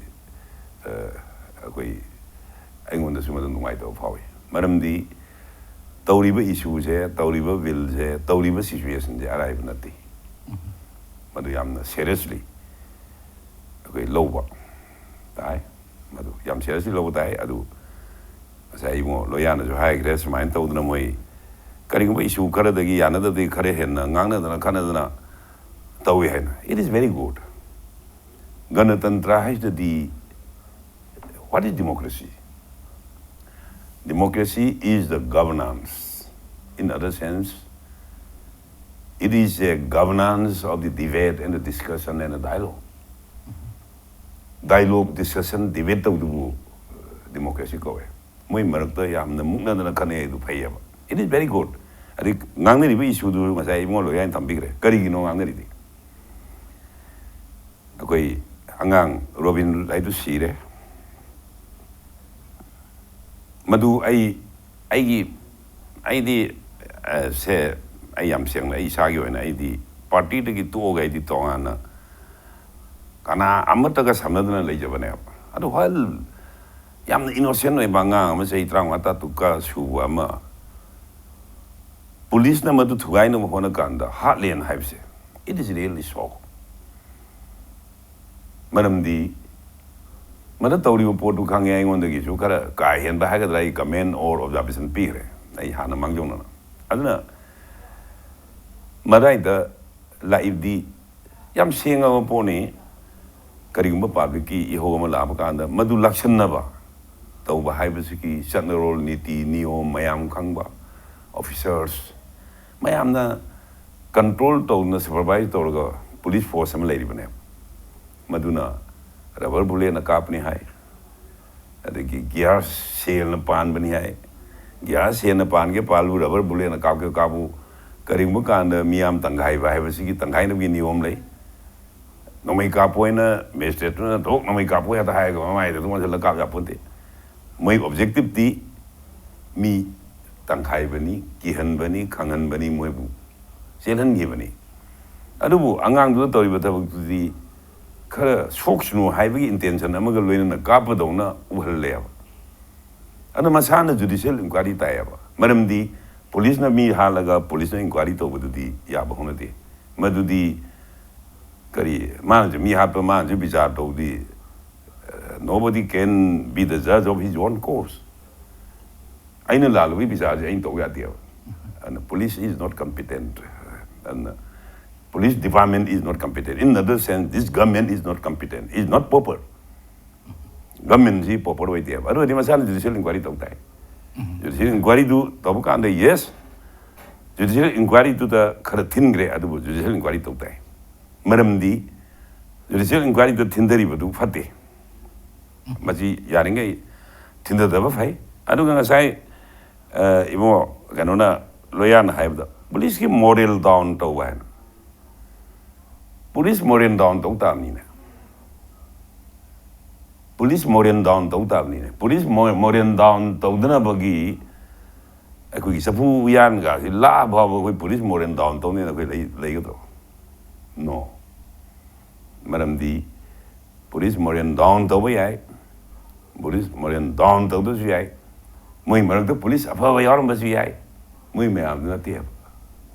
ꯑ, ꯑꯩꯈꯣꯏ, ꯑꯩꯉꯣꯟꯗꯁꯨ ꯃꯗꯨ ꯅꯨꯡꯉꯥꯏꯇꯕ ꯐꯥꯎꯏ꯫ ꯃꯔꯝꯗꯤ ꯇꯧꯔꯤꯕ ꯏꯁꯨꯁꯦ, ꯇꯧꯔꯤꯕ ꯕꯤꯜꯁꯦ, ꯇꯧꯔꯤꯕ ꯁꯤꯆꯨꯋꯦꯁꯟꯁꯦ ꯑꯔꯥꯏꯕ ꯅꯠꯇꯦ꯫ ꯃꯗꯨ ꯌꯥꯝꯅ ꯁꯦꯔꯤꯌꯁꯂꯤ ꯑꯩꯈꯣꯏ ꯂꯧꯕ ꯇꯥꯏ꯫ ꯃꯗꯨ ꯌꯥꯝ ꯁꯦꯔꯤꯌꯁꯂꯤ ꯂꯧꯕ ꯇꯥꯏ꯫ ꯑꯗꯨ ꯉꯁꯥꯏ ꯏꯕꯨꯡꯉꯣ ꯂꯣꯌꯥꯅꯁꯨ ꯍꯥꯏꯈ꯭ꯔꯦ, ꯁꯨꯃꯥꯏꯅ ꯇꯧꯗꯅ ꯃꯣꯏ ꯀꯔꯤꯒꯨꯝꯕ ꯏꯁꯨ ꯈꯔꯗꯒꯤ ꯌꯥꯅꯗꯕꯗꯒꯤ ꯈꯔ ꯍꯦꯟꯅ ꯉꯥꯡꯅꯗꯅ ꯈꯠꯅꯗꯅ ꯇꯧꯏ ꯍꯥꯏꯅ꯫ It is very good. ꯒꯅꯇꯟꯇ꯭ꯔ ꯍꯥꯏꯁꯤꯗꯗꯤ, what is democracy? Democracy is the governance. In other sense, it is a governance of the debate and the discussion and the dialogue. Dialogue, discussion, debate ꯇꯧꯗꯨꯕꯨ democracy ꯀꯧꯋꯦ꯫ ꯃꯣꯏ ꯃꯔꯛꯇ ꯌꯥꯝꯅ ꯃꯨꯛꯅꯗꯅ ꯈꯠꯅꯩ ꯍꯥꯏꯗꯨ ꯐꯩꯌꯦꯕ꯫ It is very good. ꯑꯗꯩ ꯉꯥꯡꯅꯔꯤꯕ ꯏꯁꯨꯗꯨ ꯉꯁꯥꯏ ꯏꯕꯨꯡꯉꯣ ꯂꯣꯏ ꯍꯥꯏꯅ ꯊꯝꯕꯤꯈ꯭ꯔꯦ꯫ ꯀꯔꯤꯒꯤꯅꯣ ꯉꯥꯡꯅꯔꯤꯗꯤ? ꯑꯩꯈꯣꯏ ꯑꯉꯥꯡ ꯔꯣꯕꯤꯟ ꯍꯨꯗ ꯍꯥꯏꯗꯨ ꯁꯤꯔꯦ꯫ ꯃꯗꯨ ꯑꯩ, ꯑꯩꯒꯤ, ꯑꯩꯗꯤ, ꯑ, ꯁꯦ, ꯑꯩ ꯌꯥꯝ ꯁꯦꯡꯅ ꯑꯩ ꯏꯁꯥꯒꯤ ꯑꯣꯏꯅ ꯑꯩꯗꯤ ꯄꯥꯔꯇꯤꯗꯒꯤ ꯇꯣꯛꯑꯒ ꯑꯩꯗꯤ ꯇꯣꯉꯥꯟꯅ ꯀꯅꯥ ꯑꯃꯠꯇꯒ ꯁꯝꯅꯗꯅ ꯂꯩꯖꯕꯅꯦꯕ꯫ ꯑꯗꯨ while ꯌꯥꯝꯅ ꯏꯅꯣꯁꯦꯟ ꯑꯣꯏꯕ ꯑꯉꯥꯡ ꯑꯃ, ꯆꯍꯤ ꯇꯔꯥꯃꯉꯥ ꯇꯔꯥꯇꯔꯨꯛꯀ ꯁꯨꯕ ꯑꯃ, ꯄꯨꯂꯤꯁꯅ ꯃꯗꯨ ꯊꯨꯒꯥꯏꯅꯕ ꯍꯣꯠꯅ ꯀꯥꯟꯗ ꯍꯥꯠꯂꯦꯅ ꯍꯥꯏꯕꯁꯦ, it is really shock. ꯃꯔꯝꯗꯤ ꯃꯗꯨ ꯇꯧꯔꯤꯕ ꯄꯣꯠꯇꯨ ꯈꯪꯉꯦ, ꯑꯩꯉꯣꯟꯗꯒꯤꯁꯨ ꯈꯔ ꯀꯥ ꯍꯦꯟꯕ ꯍꯥꯏꯒꯗ꯭ꯔꯥ, ꯑꯩ comment or observation ꯄꯤꯈ꯭ꯔꯦ ꯑꯩ ꯍꯥꯟꯅ ꯃꯥꯡꯖꯧꯅꯅ꯫ ꯑꯗꯨꯅ ꯃꯗꯥꯏꯗ ꯂꯥꯛꯏꯕꯗꯤ ꯌꯥꯝ ꯁꯦꯡꯉꯕ ꯄꯣꯠꯅꯤ꯫ ꯀꯔꯤꯒꯨꯝꯕ ꯄꯕ꯭ꯂꯤꯛꯀꯤ ꯏꯍꯧ ꯑꯃ ꯂꯥꯛꯄ ꯀꯥꯟꯗ ꯃꯗꯨ ꯂꯥꯛꯁꯟꯅꯕ ꯇꯧꯕ ꯍꯥꯏꯕꯁꯤꯒꯤ ꯆꯠꯅꯔꯣꯜ, ꯅꯤꯇꯤ ꯅꯤꯌꯣꯝ ꯃꯌꯥꯝ ꯈꯪꯕ ꯑꯣꯐꯤꯁꯔꯁ ꯃꯌꯥꯝꯅ ꯀꯟꯇ꯭ꯔꯣꯜ ꯇꯧꯗꯨꯅ, ꯁꯨꯄꯔꯚꯥꯏꯖ ꯇꯧꯔꯒ ꯄꯨꯂꯤꯁ ꯐꯣꯔꯁ ꯑꯃ ꯂꯩꯔꯤꯕꯅꯦꯕ꯫ ꯃꯗꯨꯅ ꯔꯕꯔ ꯕꯨꯂꯦꯠꯅ ꯀꯥꯞꯄꯅꯤ ꯍꯥꯏ, ꯑꯗꯒꯤ ꯒꯤꯌꯥꯔ ꯁꯦꯜꯅ ꯄꯥꯟꯕꯅꯤ ꯍꯥꯏ꯫ ꯒꯤꯌꯥꯔ ꯁꯦꯜꯅ ꯄꯥꯟꯒꯦ ꯄꯥꯜꯂꯨ, ꯔꯕꯔ ꯕꯨꯂꯦꯠꯅ ꯀꯥꯞꯀꯦ ꯀꯥꯞꯄꯨ, ꯀꯔꯤꯒꯨꯝꯕ ꯀꯥꯟꯗ ꯃꯤꯌꯥꯝ ꯇꯪꯈꯥꯏꯕ ꯍꯥꯏꯕꯁꯤꯒꯤ ꯇꯪꯈꯥꯏꯅꯕꯒꯤ ꯅꯤꯌꯣꯝ ꯂꯩ꯫ ꯅꯣꯡꯃꯩ ꯀꯥꯞꯄꯣ ꯍꯥꯏꯅ ꯃꯦꯖꯤꯁꯇ꯭ꯔꯦꯠꯇꯨꯅ ꯊꯣꯛ ꯅꯣꯡꯃꯩ ꯀꯥꯞꯄꯣ ꯍꯦꯛꯇ ꯍꯥꯏꯔꯒ ꯃꯃꯥꯏꯗ ꯑꯗꯨꯝ ꯑꯣꯟꯁꯤꯜꯂꯒ ꯀꯥꯞ ꯌꯥꯄꯣꯟꯇꯦ꯫ ꯃꯣꯏ ꯑꯣꯕꯖꯦꯛꯇꯤꯞꯇꯤ ꯃꯤ ꯇꯪꯈꯥꯏꯕꯅꯤ, ꯀꯤꯍꯟꯕꯅꯤ, ꯈꯪꯍꯟꯕꯅꯤ, ꯃꯣꯏꯕꯨ ꯆꯦꯜꯍꯟꯈꯤꯕꯅꯤ꯫ ꯑꯗꯨꯕꯨ ꯑꯉꯥꯡꯗꯨꯗ ꯇꯧꯔꯤꯕ ꯊꯕꯛꯇꯨꯗꯤ ꯈꯔ ꯁꯣꯛꯁꯅꯨ ꯍꯥꯏꯕꯒꯤ ꯏꯟꯇꯦꯟꯁꯟ ꯑꯃꯒ ꯂꯣꯏꯅꯅ ꯀꯥꯞꯄꯗꯧꯅ ꯎꯍꯜꯂꯦꯕ꯫ ꯑꯗꯨ ꯃꯁꯥꯅ ꯖꯨꯗꯤꯁꯤꯌꯦꯜ ꯏꯟꯀ꯭ꯋꯥꯏꯔꯤ ꯇꯥꯏꯌꯦꯕ꯫ ꯃꯔꯝꯗꯤ ꯄꯨꯂꯤꯁꯅ ꯃꯤ ꯍꯥꯠꯂꯒ ꯄꯨꯂꯤꯁꯅ ꯏꯟꯀ꯭ꯋꯥꯏꯔꯤ ꯇꯧꯕꯗꯨꯗꯤ ꯌꯥꯕ ꯍꯧꯅꯗꯦ꯫ ꯃꯗꯨꯗꯤ ꯀꯔꯤ, ꯃꯥꯅꯁꯨ ꯃꯤ ꯍꯥꯠꯄ, ꯃꯥꯅꯁꯨ ꯕꯤꯆꯥꯔ ꯇꯧꯗꯤ, nobody can be the judge of his own cause꯫ ꯑꯩꯅ ꯂꯥꯜꯂꯨꯕꯒꯤ ꯕꯤꯆꯥꯔꯁꯦ ꯑꯩꯅ ꯇꯧ ꯌꯥꯗꯦꯕ꯫ ꯑꯗꯨꯅ police is not competent꯫ ꯑꯗꯨꯅ police department is not competent꯫ In other sense, this government is not competent, is not proper꯫ ꯒꯚꯔꯟꯃꯦꯟꯁꯤ ꯄ꯭ꯔꯣꯄꯔ ꯑꯣꯏꯗꯦꯕ꯫ ꯑꯗꯨ ꯑꯣꯏꯔꯗꯤ ꯃꯁꯥꯅ ꯖꯨꯗꯤꯁꯤꯌꯦꯜ ꯏꯟꯀ꯭ꯋꯥꯏꯔꯤ ꯇꯧ ꯇꯥꯏ꯫ ꯖꯨꯗꯤꯁꯤꯌꯦꯜ ꯏꯟꯀ꯭ꯋꯥꯏꯔꯤꯗꯨ ꯇꯧꯕ ꯀꯥꯟꯗ, ꯌꯦꯁ, ꯖꯨꯗꯤꯁꯤꯌꯦꯜ ꯏꯟꯀ꯭ꯋꯥꯏꯔꯤꯗꯨꯗ ꯈꯔ ꯊꯤꯟꯈ꯭ꯔꯦ, ꯑꯗꯨꯕꯨ ꯖꯨꯗꯤꯁꯤꯌꯦꯜ ꯏꯟꯀ꯭ꯋꯥꯏꯔꯤ ꯇꯧ ꯇꯥꯏ꯫ ꯃꯔꯝꯗꯤ ꯖꯨꯗꯤꯁꯤꯌꯦꯜ ꯏꯟꯀ꯭ꯋꯥꯏꯔꯤꯗ ꯊꯤꯟꯊꯔꯤꯕꯗꯨ ꯐꯠꯇꯦ꯫ ꯃꯁꯤ ꯌꯥꯔꯤꯉꯩ ꯊꯤꯟꯊꯗꯕ ꯐꯩ꯫ ꯑꯗꯨꯒ ꯉꯁꯥꯏ, ꯑ, ꯏꯕꯨꯡꯉꯣ ꯀꯩꯅꯣꯅ, ꯂꯣꯌꯥꯅ ꯍꯥꯏꯕꯗ ꯄꯨꯂꯤꯁꯀꯤ ꯃꯣꯔꯦꯜ ꯗꯥꯎꯟ ꯇꯧꯕ ꯍꯥꯏꯅ꯫ ꯄꯨꯂꯤꯁ ꯃꯣꯔꯦꯜ ꯗꯥꯎꯟ ꯇꯧ ꯇꯥꯕꯅꯤꯅꯦ꯫ ꯄꯨꯂꯤꯁ ꯃꯣꯔꯦꯜ ꯗꯥꯎꯟ ꯇꯧ ꯇꯥꯕꯅꯤꯅꯦ꯫ ꯄꯨꯂꯤꯁ ꯃꯣ-, ꯃꯣꯔꯦꯜ ꯗꯥꯎꯟ ꯇꯧꯗꯅꯕꯒꯤ ꯑꯩꯈꯣꯏꯒꯤ ꯆꯐꯨ ꯎꯌꯥꯟꯒꯁꯤ ꯂꯥꯛꯑ ꯐꯥꯎꯕ ꯑꯩꯈꯣꯏ ꯄꯨꯂꯤꯁ ꯃꯣꯔꯦꯜ ꯗꯥꯎꯟ ꯇꯧꯅꯦꯅ ꯑꯩꯈꯣꯏ ꯂꯩ-, ꯂꯩꯒꯗ꯭ꯔꯣ? ꯅꯣ꯫ ꯃꯔꯝꯗꯤ ꯄꯨꯂꯤꯁ ꯃꯣꯔꯦꯜ ꯗꯥꯎꯟ ꯇꯧꯕ ꯌꯥꯏ, ꯄꯨꯂꯤꯁ ꯃꯣꯔꯦꯜ ꯗꯥꯎꯟ ꯇꯧꯗꯕꯁꯨ ꯌꯥꯏ, ꯃꯣꯏ ꯃꯔꯛꯇ ꯄꯨꯂꯤꯁ ꯑꯐꯕ ꯌꯥꯎꯔꯝꯕꯁꯨ ꯌꯥꯏ, ꯃꯣꯏ ꯃꯌꯥꯝꯗꯨ ꯅꯠꯇꯦꯕ꯫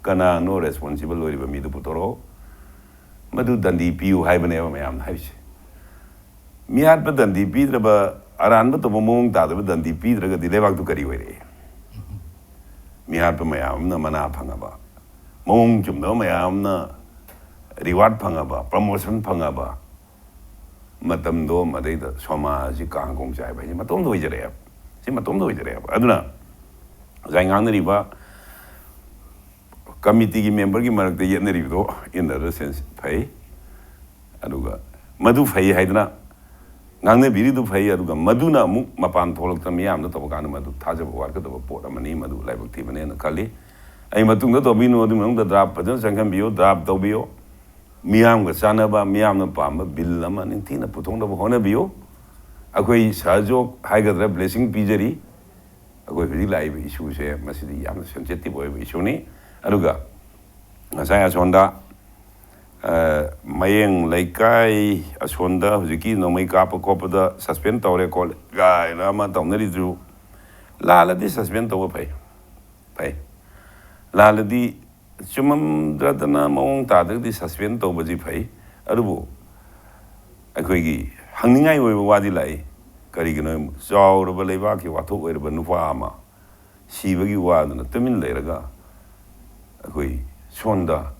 ꯀꯅꯥꯅꯣ ꯔꯦꯁꯄꯣꯟꯁꯤꯕꯜ ꯑꯣꯏꯔꯤꯕ ꯃꯤꯗꯨ ꯄꯨꯊꯣꯔꯛꯑꯣ, ꯃꯗꯨ ꯗꯟꯗꯤ ꯄꯤꯌꯨ ꯍꯥꯏꯕꯅꯦꯕ ꯃꯌꯥꯝꯅ ꯍꯥꯏꯔꯤꯁꯦ꯫ ꯃꯤꯍꯥꯠꯄ ꯗꯟꯗꯤ ꯄꯤꯗ꯭ꯔꯕ, ꯑꯔꯥꯟꯕ ꯇꯧꯕ ꯃꯑꯣꯡ ꯇꯥꯗꯕ ꯗꯟꯗꯤ ꯄꯤꯗ꯭ꯔꯒꯗꯤ ꯂꯩꯕꯥꯛꯇꯨ ꯀꯔꯤ ꯑꯣꯏꯔꯛꯑꯦ? ꯃꯤꯍꯥꯠꯄ ꯃꯌꯥꯝ ꯑꯃꯅ ꯃꯅꯥ ꯐꯪꯉꯕ, ꯃꯑꯣꯡ ꯆꯨꯝꯗꯕ ꯃꯌꯥꯝ ꯑꯃꯅ ꯔꯤꯋꯥꯔꯗ ꯐꯪꯉꯕ, ꯄ꯭ꯔꯃꯣꯁꯟ ꯐꯪꯉꯕ, ꯃꯇꯝꯗꯣ ꯃꯗꯩꯗ ꯁꯃꯥꯖꯁꯤ ꯀꯥꯡ ꯈꯣꯡ ꯆꯥꯏꯕ ꯍꯥꯏꯁꯦ ꯃꯇꯣꯝꯇ ꯑꯣꯏꯖꯔꯛꯑꯦꯕ꯫ ꯁꯤ ꯃꯇꯣꯝꯇ ꯑꯣꯏꯖꯔꯛꯑꯦꯕ꯫ ꯑꯗꯨꯅ ꯉꯁꯥꯏ ꯉꯥꯡꯅꯔꯤꯕ ꯀꯃꯤꯇꯤꯒꯤ ꯃꯦꯝꯕꯔꯒꯤ ꯃꯔꯛꯇ ꯌꯦꯠꯅꯔꯤꯕꯗꯣ in the sense ꯐꯩ, ꯑꯗꯨꯒ ꯃꯗꯨ ꯐꯩ ꯍꯥꯏꯗꯅ ꯉꯥꯡꯅꯕꯤꯔꯤꯗꯨ ꯐꯩ, ꯑꯗꯨꯒ ꯃꯗꯨꯅ ꯑꯃꯨꯛ ꯃꯄꯥꯟ ꯊꯣꯛꯂꯛꯇꯅ ꯃꯤꯌꯥꯝꯗ ꯇꯧꯕ ꯀꯥꯟꯗ ꯃꯗꯨ ꯊꯥꯖꯕ ꯋꯥꯠꯀꯗꯕ ꯄꯣꯠ ꯑꯃꯅꯤ, ꯃꯗꯨ ꯂꯥꯏꯕꯛ ꯊꯤꯕꯅꯦꯅ ꯈꯜꯂꯤ꯫ ꯑꯩ ꯃꯇꯨꯡꯗ ꯇꯧꯕꯤꯅꯨ, ꯑꯗꯨꯒꯤ ꯃꯅꯨꯡꯗ ꯗ꯭ꯔꯥꯐ ꯐꯖꯅ ꯆꯪꯍꯟꯕꯤꯌꯨ, ꯗ꯭ꯔꯥꯐ ꯇꯧꯕꯤꯌꯨ, ꯃꯤꯌꯥꯝꯒ ꯆꯥꯟꯅꯕ, ꯃꯤꯌꯥꯝꯅ ꯄꯥꯝꯕ ꯕꯤꯜ ꯑꯃ ꯅꯤꯡꯊꯤꯅ ꯄꯨꯊꯣꯛꯅꯕ ꯍꯣꯠꯅꯕꯤꯌꯨ꯫ ꯑꯩꯈꯣꯏ ꯁꯍꯖꯣꯛ ꯍꯥꯏꯒꯗ꯭ꯔꯥ, ꯕ꯭ꯂꯦꯁꯤꯡ ꯄꯤꯖꯔꯤ꯫ ꯑꯩꯈꯣꯏ ꯍꯧꯖꯤꯛ ꯂꯥꯛꯏꯕ ꯏꯁꯨꯁꯦ, ꯃꯁꯤꯗꯤ ꯌꯥꯝꯅ ꯁꯦꯟꯁꯤꯇꯤꯚ ꯑꯣꯏꯕ ꯏꯁꯨꯅꯤ꯫ ꯑꯗꯨꯒ ꯉꯁꯥꯏ ꯑꯁꯣꯝꯗ ꯑ, ꯃꯌꯦꯡ ꯂꯩꯀꯥꯏ ꯑꯁꯣꯟꯗ ꯍꯧꯖꯤꯛꯀꯤ ꯅꯣꯡꯃꯩ ꯀꯥꯞꯄ ꯈꯣꯠꯄꯗ ꯁꯁꯄꯦꯟ ꯇꯧꯔꯦ ꯈꯣꯠꯂꯦ ꯀꯥꯏꯅ ꯑꯃ ꯇꯧꯅꯔꯤꯗꯨ, ꯂꯥꯜꯂꯗꯤ ꯁꯁꯄꯦꯟ ꯇꯧꯕ ꯐꯩ, ꯐꯩ꯫ ꯂꯥꯜꯂꯗꯤ, ꯆꯨꯝꯃꯝꯗ꯭ꯔꯗꯅ ꯃꯑꯣꯡ ꯇꯥꯗ꯭ꯔꯒꯗꯤ ꯁꯁꯄꯦꯟ ꯇꯧꯕꯁꯤ ꯐꯩ꯫ ꯑꯗꯨꯕꯨ ꯑꯩꯈꯣꯏꯒꯤ ꯍꯪꯅꯤꯡꯉꯥꯏ ꯑꯣꯏꯕ ꯋꯥꯗꯤ ꯂꯥꯛꯏ꯫ ꯀꯔꯤꯒꯤꯅꯣ? ꯆꯥꯎꯔꯕ ꯂꯩꯕꯥꯛꯀꯤ ꯋꯥꯊꯣꯛ ꯑꯣꯏꯔꯕ ꯅꯨꯄꯥ ꯑꯃ ꯁꯤꯕꯒꯤ ꯋꯥꯗꯨꯅ ꯇꯨꯃꯤꯟ ꯂꯩꯔꯒ, ꯑꯩꯈꯣꯏ ꯁꯣꯝꯗ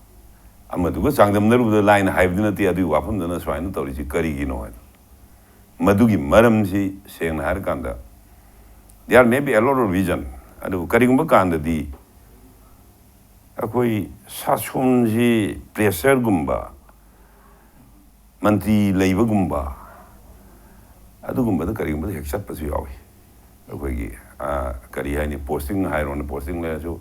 ꯑꯃꯗꯨꯒ ꯆꯥꯡꯗꯝꯅꯔꯨꯕꯗ ꯂꯥꯏꯅ ꯍꯥꯏꯕꯗꯤ ꯅꯠꯇꯦ, ꯑꯗꯨꯒꯤ ꯋꯥꯐꯝꯗꯨꯅ ꯁꯨꯃꯥꯏꯅ ꯇꯧꯔꯤꯁꯤ ꯀꯔꯤꯒꯤꯅꯣ ꯍꯥꯏꯗꯣ꯫ ꯃꯗꯨꯒꯤ ꯃꯔꯝꯁꯤ ꯁꯦꯡꯅ ꯍꯥꯏꯔꯀꯥꯟꯗ, there may be a lot of reason, ꯑꯗꯨꯕꯨ ꯀꯔꯤꯒꯨꯝꯕ ꯀꯥꯟꯗꯗꯤ ꯑꯩꯈꯣꯏ ꯁꯥꯁꯣꯟꯁꯤ ꯄ꯭ꯔꯦꯁꯔꯒꯨꯝꯕ, ꯃꯟꯇ꯭ꯔꯤ ꯂꯩꯕꯒꯨꯝꯕ, ꯑꯗꯨꯒꯨꯝꯕꯗ ꯀꯔꯤꯒꯨꯝꯕꯗ ꯍꯦꯛ ꯆꯠꯄꯁꯨ ꯌꯥꯎꯏ꯫ ꯑꯩꯈꯣꯏꯒꯤ, ꯑ, ꯀꯔꯤ ꯍꯥꯏꯅꯤ, ꯄꯣꯁꯇꯤꯡ ꯍꯥꯏꯔꯣꯅꯦ, ꯄꯣꯁꯇꯤꯡ ꯂꯩꯔꯁꯨ,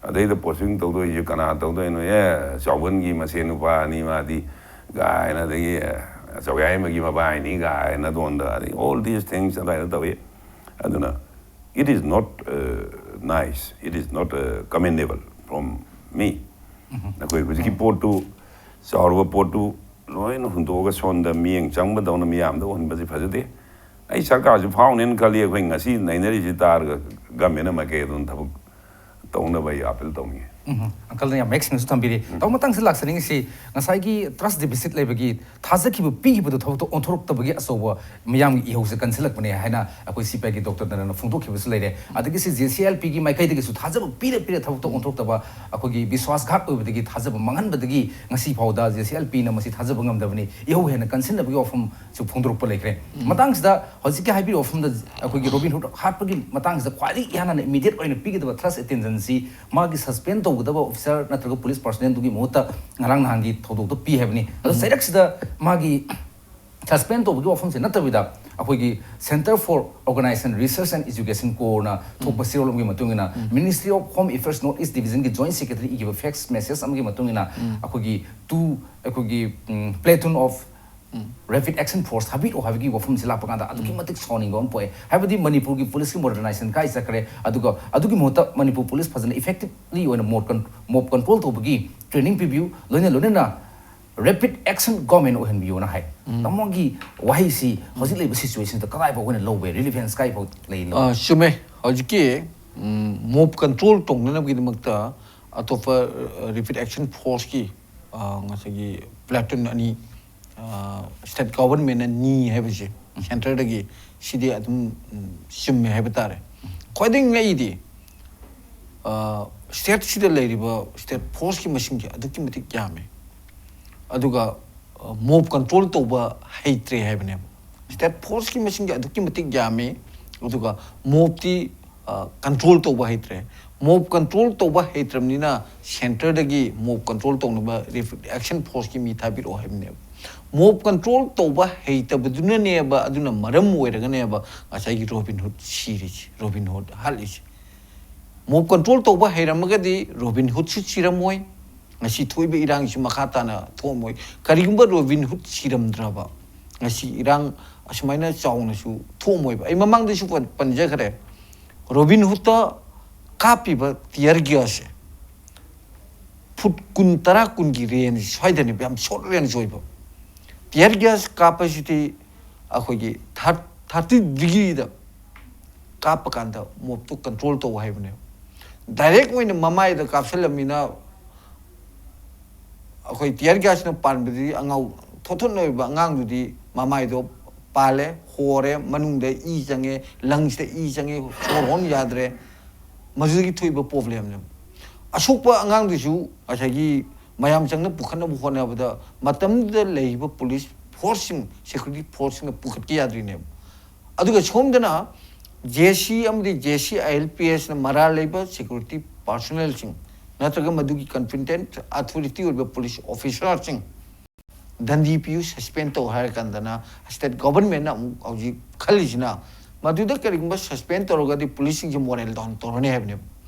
ꯑꯗꯩꯗ ꯄꯣꯁꯇꯤꯡ ꯇꯧꯗꯣꯏꯁꯦ ꯀꯅꯥ ꯇꯧꯗꯣꯏꯅꯣ? ꯑꯦ, ꯆꯥꯎꯕꯟꯒꯤ ꯃꯁꯦꯟ ꯅꯨꯄꯥ ꯑꯅꯤ ꯃꯥꯗꯤ ꯀꯥꯏꯅ, ꯑꯗꯒꯤ, ꯑ, ꯆꯧꯌꯥꯏꯃꯒꯤ ꯃꯕꯥꯏꯅꯤ ꯀꯥꯏꯅ ꯑꯗꯣꯝꯗ, ꯑꯗꯒꯤ all these things ꯑꯗꯨꯃꯥꯏꯅ ꯇꯧꯏ꯫ ꯑꯗꯨꯅ it is not, uh, nice, it is not, uh, commendable from me. ꯑꯩꯈꯣꯏ ꯍꯧꯖꯤꯛꯀꯤ ꯄꯣꯠꯇꯨ, ꯆꯥꯎꯔꯕ ꯄꯣꯠꯇꯨ ꯂꯣꯏꯅ ꯍꯨꯟꯗꯣꯛꯑꯒ ꯁꯣꯝꯗ ꯃꯤꯠꯌꯦꯡ ꯆꯪꯕꯗꯧꯅ ꯃꯤꯌꯥꯝꯗ ꯎꯍꯟꯕꯁꯤ ꯐꯖꯗꯦ꯫ ꯑꯩ ꯁꯔꯀꯥꯔꯁꯨ ꯐꯥꯎꯅꯦꯅ ꯈꯜꯂꯤ꯫ ꯑꯩꯈꯣꯏ ꯉꯁꯤ ꯅꯩꯅꯔꯤꯁꯤ ꯇꯥꯔꯒ ꯒꯃꯦꯟꯅ ꯃꯥꯏꯀꯩ ꯑꯗꯨꯝ ꯊꯕꯛ ꯇꯧꯅꯕ ꯑꯩ ꯑꯄꯤꯜ ꯇꯧꯅꯤꯡꯉꯤ꯫ ꯎꯝ, ꯑꯪꯀꯜꯅ ꯌꯥꯝ ꯃꯌꯦꯛ ꯁꯦꯡꯅꯁꯨ ꯊꯝꯕꯤꯔꯤ꯫ ꯇꯧꯕ ꯃꯇꯥꯡꯁꯤꯗ ꯂꯥꯛꯆꯅꯤꯡꯉꯤꯁꯤ, ꯉꯁꯥꯏꯒꯤ ꯇ꯭ꯔꯁ ꯗꯤꯐꯤꯁꯤꯠ ꯂꯩꯕꯒꯤ ꯊꯥꯖꯈꯤꯕ ꯄꯤꯈꯤꯕꯗꯨ ꯊꯕꯛꯇ ꯑꯣꯟꯊꯣꯔꯛꯇꯕꯒꯤ ꯑꯆꯧꯕ ꯃꯤꯌꯥꯝꯒꯤ ꯏꯍꯧꯁꯦ ꯀꯟꯁꯤꯜꯂꯛꯄꯅꯦ ꯍꯥꯏꯅ ꯑꯩꯈꯣꯏ ꯁꯤ ꯄꯤ ꯑꯥꯏꯒꯤ ꯗꯣꯛꯇꯔ ꯅꯔꯅ ꯐꯣꯡꯗꯣꯛꯈꯤꯕꯁꯨ ꯂꯩꯔꯦ꯫ ꯑꯗꯒꯤ ꯁꯤ ꯖꯦ ꯁꯤ ꯑꯦꯜ ꯄꯤꯒꯤ ꯃꯥꯏꯀꯩꯗꯒꯤꯁꯨ ꯊꯥꯖꯕ ꯄꯤꯔ ꯄꯤꯔ ꯊꯕꯛꯇ ꯑꯣꯟꯊꯣꯔꯛꯇꯕ, ꯑꯩꯈꯣꯏꯒꯤ ꯕꯤꯁ꯭ꯋꯥꯁ ꯘꯥꯠ ꯑꯣꯏꯕꯗꯒꯤ, ꯊꯥꯖꯕ ꯃꯥꯡꯍꯟꯕꯗꯒꯤ ꯉꯁꯤ ꯐꯥꯎꯗ ꯖꯦ ꯁꯤ ꯑꯦꯜ ꯄꯤꯅ ꯃꯁꯤ ꯊꯥꯖꯕ ꯉꯝꯗꯕꯅꯤ, ꯏꯍꯧ ꯍꯦꯟꯅ ꯀꯟꯁꯤꯟꯅꯕꯒꯤ ꯋꯥꯐꯝꯁꯨ ꯐꯣꯡꯗꯣꯔꯛꯄ ꯂꯩꯈ꯭ꯔꯦ꯫ ꯃꯇꯥꯡꯁꯤꯗ ꯍꯧꯖꯤꯛꯀꯤ ꯍꯥꯏꯕꯤꯔꯤꯕ ꯋꯥꯐꯝꯗ ꯑꯩꯈꯣꯏꯒꯤ ꯔꯣꯕꯤꯟ ꯍꯨꯗ ꯍꯥꯠꯄꯒꯤ ꯃꯇꯥꯡꯁꯤꯗ ꯈ꯭ꯋꯥꯏꯗꯒꯤ ꯏꯍꯥꯟ ꯍꯥꯟꯅ ꯏꯃꯤꯗꯤꯌꯦꯠ ꯑꯣꯏꯅ ꯄꯤꯒꯗꯕ ꯊ꯭ꯔꯁ ꯑꯦꯇꯦꯟꯁꯟꯁꯤ ꯃꯥꯒꯤ ꯁꯁꯄꯦꯟ ꯇꯧꯒꯗꯕ ꯑꯣꯐꯤꯁꯥꯔ ꯅꯠꯇ꯭ꯔꯒ ꯄꯨꯂꯤꯁ ꯄꯥꯔꯁꯣꯅꯦꯜꯗꯨꯒꯤ ꯃꯍꯨꯠꯇ ꯉꯔꯥꯡ ꯅꯍꯥꯟꯒꯤ ꯊꯧꯗꯣꯛꯇ ꯄꯤ ꯍꯥꯏꯕꯅꯤ꯫ ꯑꯗꯣ ꯆꯩꯔꯛꯁꯤꯗ ꯃꯥꯒꯤ ꯁꯁꯄꯦꯟ ꯇꯧꯕꯒꯤ ꯋꯥꯐꯝꯁꯦ ꯅꯠꯇꯕꯤꯗ, ꯑꯩꯈꯣꯏꯒꯤ Centre for Organisation Research and Education, ꯀꯣꯔꯅ ꯊꯣꯛꯄ ꯆꯦꯔꯣꯜ ꯑꯃꯒꯤ ꯃꯇꯨꯡ ꯏꯟꯅ, Ministry of Home Affairs North East Division ꯒꯤ Joint Secretary ꯏꯈꯤꯕ fax message ꯑꯃꯒꯤ ꯃꯇꯨꯡ ꯏꯟꯅ, ꯑꯩꯈꯣꯏꯒꯤ two, ꯑꯩꯈꯣꯏꯒꯤ platoon of Rapid Action Force ꯊꯥꯕꯤꯔꯛꯑꯣ ꯍꯥꯏꯕꯒꯤ ꯋꯥꯐꯝꯁꯤ ꯂꯥꯛꯄ ꯀꯥꯟꯗ ꯑꯗꯨꯛꯀꯤ ꯃꯇꯤꯛ ꯁꯥꯎꯅꯤꯡꯕ ꯑꯃ ꯄꯣꯛꯑꯦ꯫ ꯍꯥꯏꯕꯗꯤ ꯃꯅꯤꯄꯨꯔꯒꯤ ꯄꯨꯂꯤꯁꯀꯤ modernization ꯀꯥꯏ ꯆꯠꯈ꯭ꯔꯦ, ꯑꯗꯨꯒ ꯑꯗꯨꯒꯤ ꯃꯍꯨꯠꯇ ꯃꯅꯤꯄꯨꯔ ꯄꯨꯂꯤꯁ ꯐꯖꯅ effectively ꯑꯣꯏꯅ mob con-, mob control ꯇꯧꯕꯒꯤ training ꯄꯤꯕꯤꯌꯨ, ꯂꯣꯏꯅ ꯂꯣꯏꯅꯅ rapid action government ꯑꯣꯏꯍꯟꯕꯤꯌꯨꯅ ꯍꯥꯏ꯫ ꯇꯥꯃꯣꯒꯤ ꯋꯥꯍꯩꯁꯤ ꯍꯧꯖꯤꯛ ꯂꯩꯔꯤꯕ situationꯗ ꯀꯗꯥꯏ ꯐꯥꯎ ꯑꯣꯏꯅ ꯂꯧꯕ ꯌꯥꯏ, relevance ꯀꯥꯏ ꯐꯥꯎ ꯂꯩ? ꯑ, ꯆꯨꯝꯃꯦ꯫ ꯍꯧꯖꯤꯛꯀꯤ mob control ꯇꯧꯅꯅꯕꯒꯤꯗꯃꯛꯇ ꯑꯇꯣꯞꯄ rapid action forceꯀꯤ ꯉꯁꯥꯏꯒꯤ platoon ꯑꯅꯤ state governmentꯅ ꯅꯤ ꯍꯥꯏꯕꯁꯦ, centreꯗꯒꯤ, ꯁꯤꯗꯤ ꯑꯗꯨꯝ ꯆꯨꯝꯃꯦ ꯍꯥꯏꯕ ꯇꯥꯔꯦ꯫ ꯈ꯭ꯋꯥꯏꯗꯒꯤ ꯉꯛꯏꯗꯤ stateꯁꯤꯗ ꯂꯩꯔꯤꯕ state forceꯀꯤ ꯃꯁꯤꯡꯁꯦ ꯑꯗꯨꯛꯀꯤ ꯃꯇꯤꯛ ꯌꯥꯝꯃꯦ, ꯑꯗꯨꯒ mob control ꯇꯧꯕ ꯍꯩꯇ꯭ꯔꯦ ꯍꯥꯏꯕꯅꯦꯕ꯫ State forceꯀꯤ ꯃꯁꯤꯡꯁꯦ ꯑꯗꯨꯛꯀꯤ ꯃꯇꯤꯛ ꯌꯥꯝꯃꯤ, ꯑꯗꯨꯒ mobꯇꯤ control ꯇꯧꯕ ꯍꯩꯇ꯭ꯔꯦ꯫ Mob control ꯇꯧꯕ ꯍꯩꯇ꯭ꯔꯕꯅꯤꯅ centreꯗꯒꯤ mob control ꯇꯧꯅꯕ rapid action forceꯀꯤ ꯃꯤ ꯊꯥꯕꯤꯔꯛꯑꯣ ꯍꯥꯏꯕꯅꯦꯕ꯫ Mob control ꯇꯧꯕ ꯍꯩꯇꯕꯗꯨꯅꯅꯦꯕ, ꯑꯗꯨꯅ ꯃꯔꯝ ꯑꯣꯏꯔꯒꯅꯦꯕ ꯉꯁꯥꯏꯒꯤ Robin Hood ꯁꯤꯔꯤꯁꯦ, Robin Hood ꯍꯥꯠꯂꯤꯁꯦ꯫ Mob control ꯇꯧꯕ ꯍꯩꯔꯝꯃꯒꯗꯤ Robin Hoodꯁꯨ ꯁꯤꯔꯝꯃꯣꯏ, ꯉꯁꯤ ꯊꯣꯛꯏꯕ ꯏꯔꯥꯡꯁꯤ ꯃꯈꯥ ꯇꯥꯅ ꯊꯣꯛꯑꯝꯃꯣꯏ꯫ ꯀꯔꯤꯒꯨꯝꯕ Robin Hood ꯁꯤꯔꯝꯗ꯭ꯔꯕ, ꯉꯁꯤ ꯏꯔꯥꯡ ꯑꯁꯨꯃꯥꯏꯅ ꯆꯥꯎꯅꯁꯨ ꯊꯣꯛꯑꯝꯃꯣꯏꯕ꯫ ꯑꯩ ꯃꯃꯥꯡꯗꯁꯨ ꯄꯟ-, ꯄꯟꯖꯈ꯭ꯔꯦ, Robin Hoodꯇ ꯀꯥꯞꯄꯤꯕ tear gasꯁꯦ foot ꯀꯨꯟ, ꯇꯔꯥ, ꯀꯨꯟꯒꯤ range ꯁ꯭ꯋꯥꯏꯗꯅꯦꯕ, ꯌꯥꯝ short range ꯑꯣꯏꯕ꯫ Tear gas ꯀꯥꯞꯄꯁꯤꯗꯤ ꯑꯩꯈꯣꯏꯒꯤ thirty degreeꯗ ꯀꯥꯞꯄ ꯀꯥꯟꯗ mobꯇꯨ control ꯇꯧ ꯍꯥꯏꯕꯅꯦꯕ꯫ Direct ꯑꯣꯏꯅ ꯃꯃꯥꯏꯗ ꯀꯥꯞꯁꯤꯜꯂꯝꯃꯤꯅ ꯑꯩꯈꯣꯏ tear gasꯅ ꯄꯥꯟꯕꯗꯨꯗꯤ ꯑꯉꯥꯎ ꯊꯣꯠ ꯊꯣꯠ ꯅꯣꯏꯕ ꯑꯉꯥꯡꯗꯨꯗꯤ ꯃꯃꯥꯏꯗꯣ ꯄꯥꯜꯂꯦ, ꯍꯣꯔꯦ, ꯃꯅꯨꯡꯗ ꯏ ꯆꯪꯉꯦ, lungsꯇ ꯏ ꯆꯪꯉꯦ, ꯁꯣꯔ ꯍꯣꯟ ꯌꯥꯗ꯭ꯔꯦ꯫ ꯃꯗꯨꯗꯒꯤ ꯊꯣꯛꯏꯕ problemꯅꯦꯕ꯫ ꯑꯁꯣꯛꯄ ꯑꯉꯥꯡꯗꯨꯁꯨ ꯉꯁꯥꯏꯒꯤ ꯃꯌꯥꯝ ꯆꯪꯅ ꯄꯨꯈꯠꯅꯕ ꯍꯣꯠꯅꯕꯗ ꯃꯇꯝꯗꯨꯗ ꯂꯩꯔꯤꯕ police forceꯁꯤꯡ, security forceꯁꯤꯡꯅ ꯄꯨꯈꯠꯀꯦ ꯌꯥꯗ꯭ꯔꯤꯅꯦꯕ꯫ ꯑꯗꯨꯒ ꯁꯣꯝꯗꯅ JC ꯑꯃꯗꯤ JCILPSꯅ ꯃꯔꯥꯜ ꯂꯩꯕ security personnelꯁꯤꯡ ꯅꯠꯇ꯭ꯔꯒ ꯃꯗꯨꯒꯤ competent authority ꯑꯣꯏꯕ police officerꯁꯤꯡ ꯗꯟꯗꯤ ꯄꯤꯌꯨ, ꯁꯁꯄꯦꯟ ꯇꯧ ꯍꯥꯏꯔ ꯀꯥꯟꯗꯅ ꯁ꯭ꯇꯦꯠ ꯒꯣꯚꯔꯟꯃꯦꯟꯅ ꯑꯃꯨꯛ ꯍꯧꯖꯤꯛ ꯈꯜꯂꯤꯁꯤꯅ, ꯃꯗꯨꯗ ꯀꯔꯤꯒꯨꯝꯕ ꯁꯁꯄꯦꯟ ꯇꯧꯔꯒꯗꯤ ꯄꯨꯂꯤꯁꯁꯤꯡꯁꯦ ꯃꯣꯔꯦꯜ ꯗꯥꯎꯟ ꯇꯧꯔꯅꯤ ꯍꯥꯏꯕꯅꯦꯕ꯫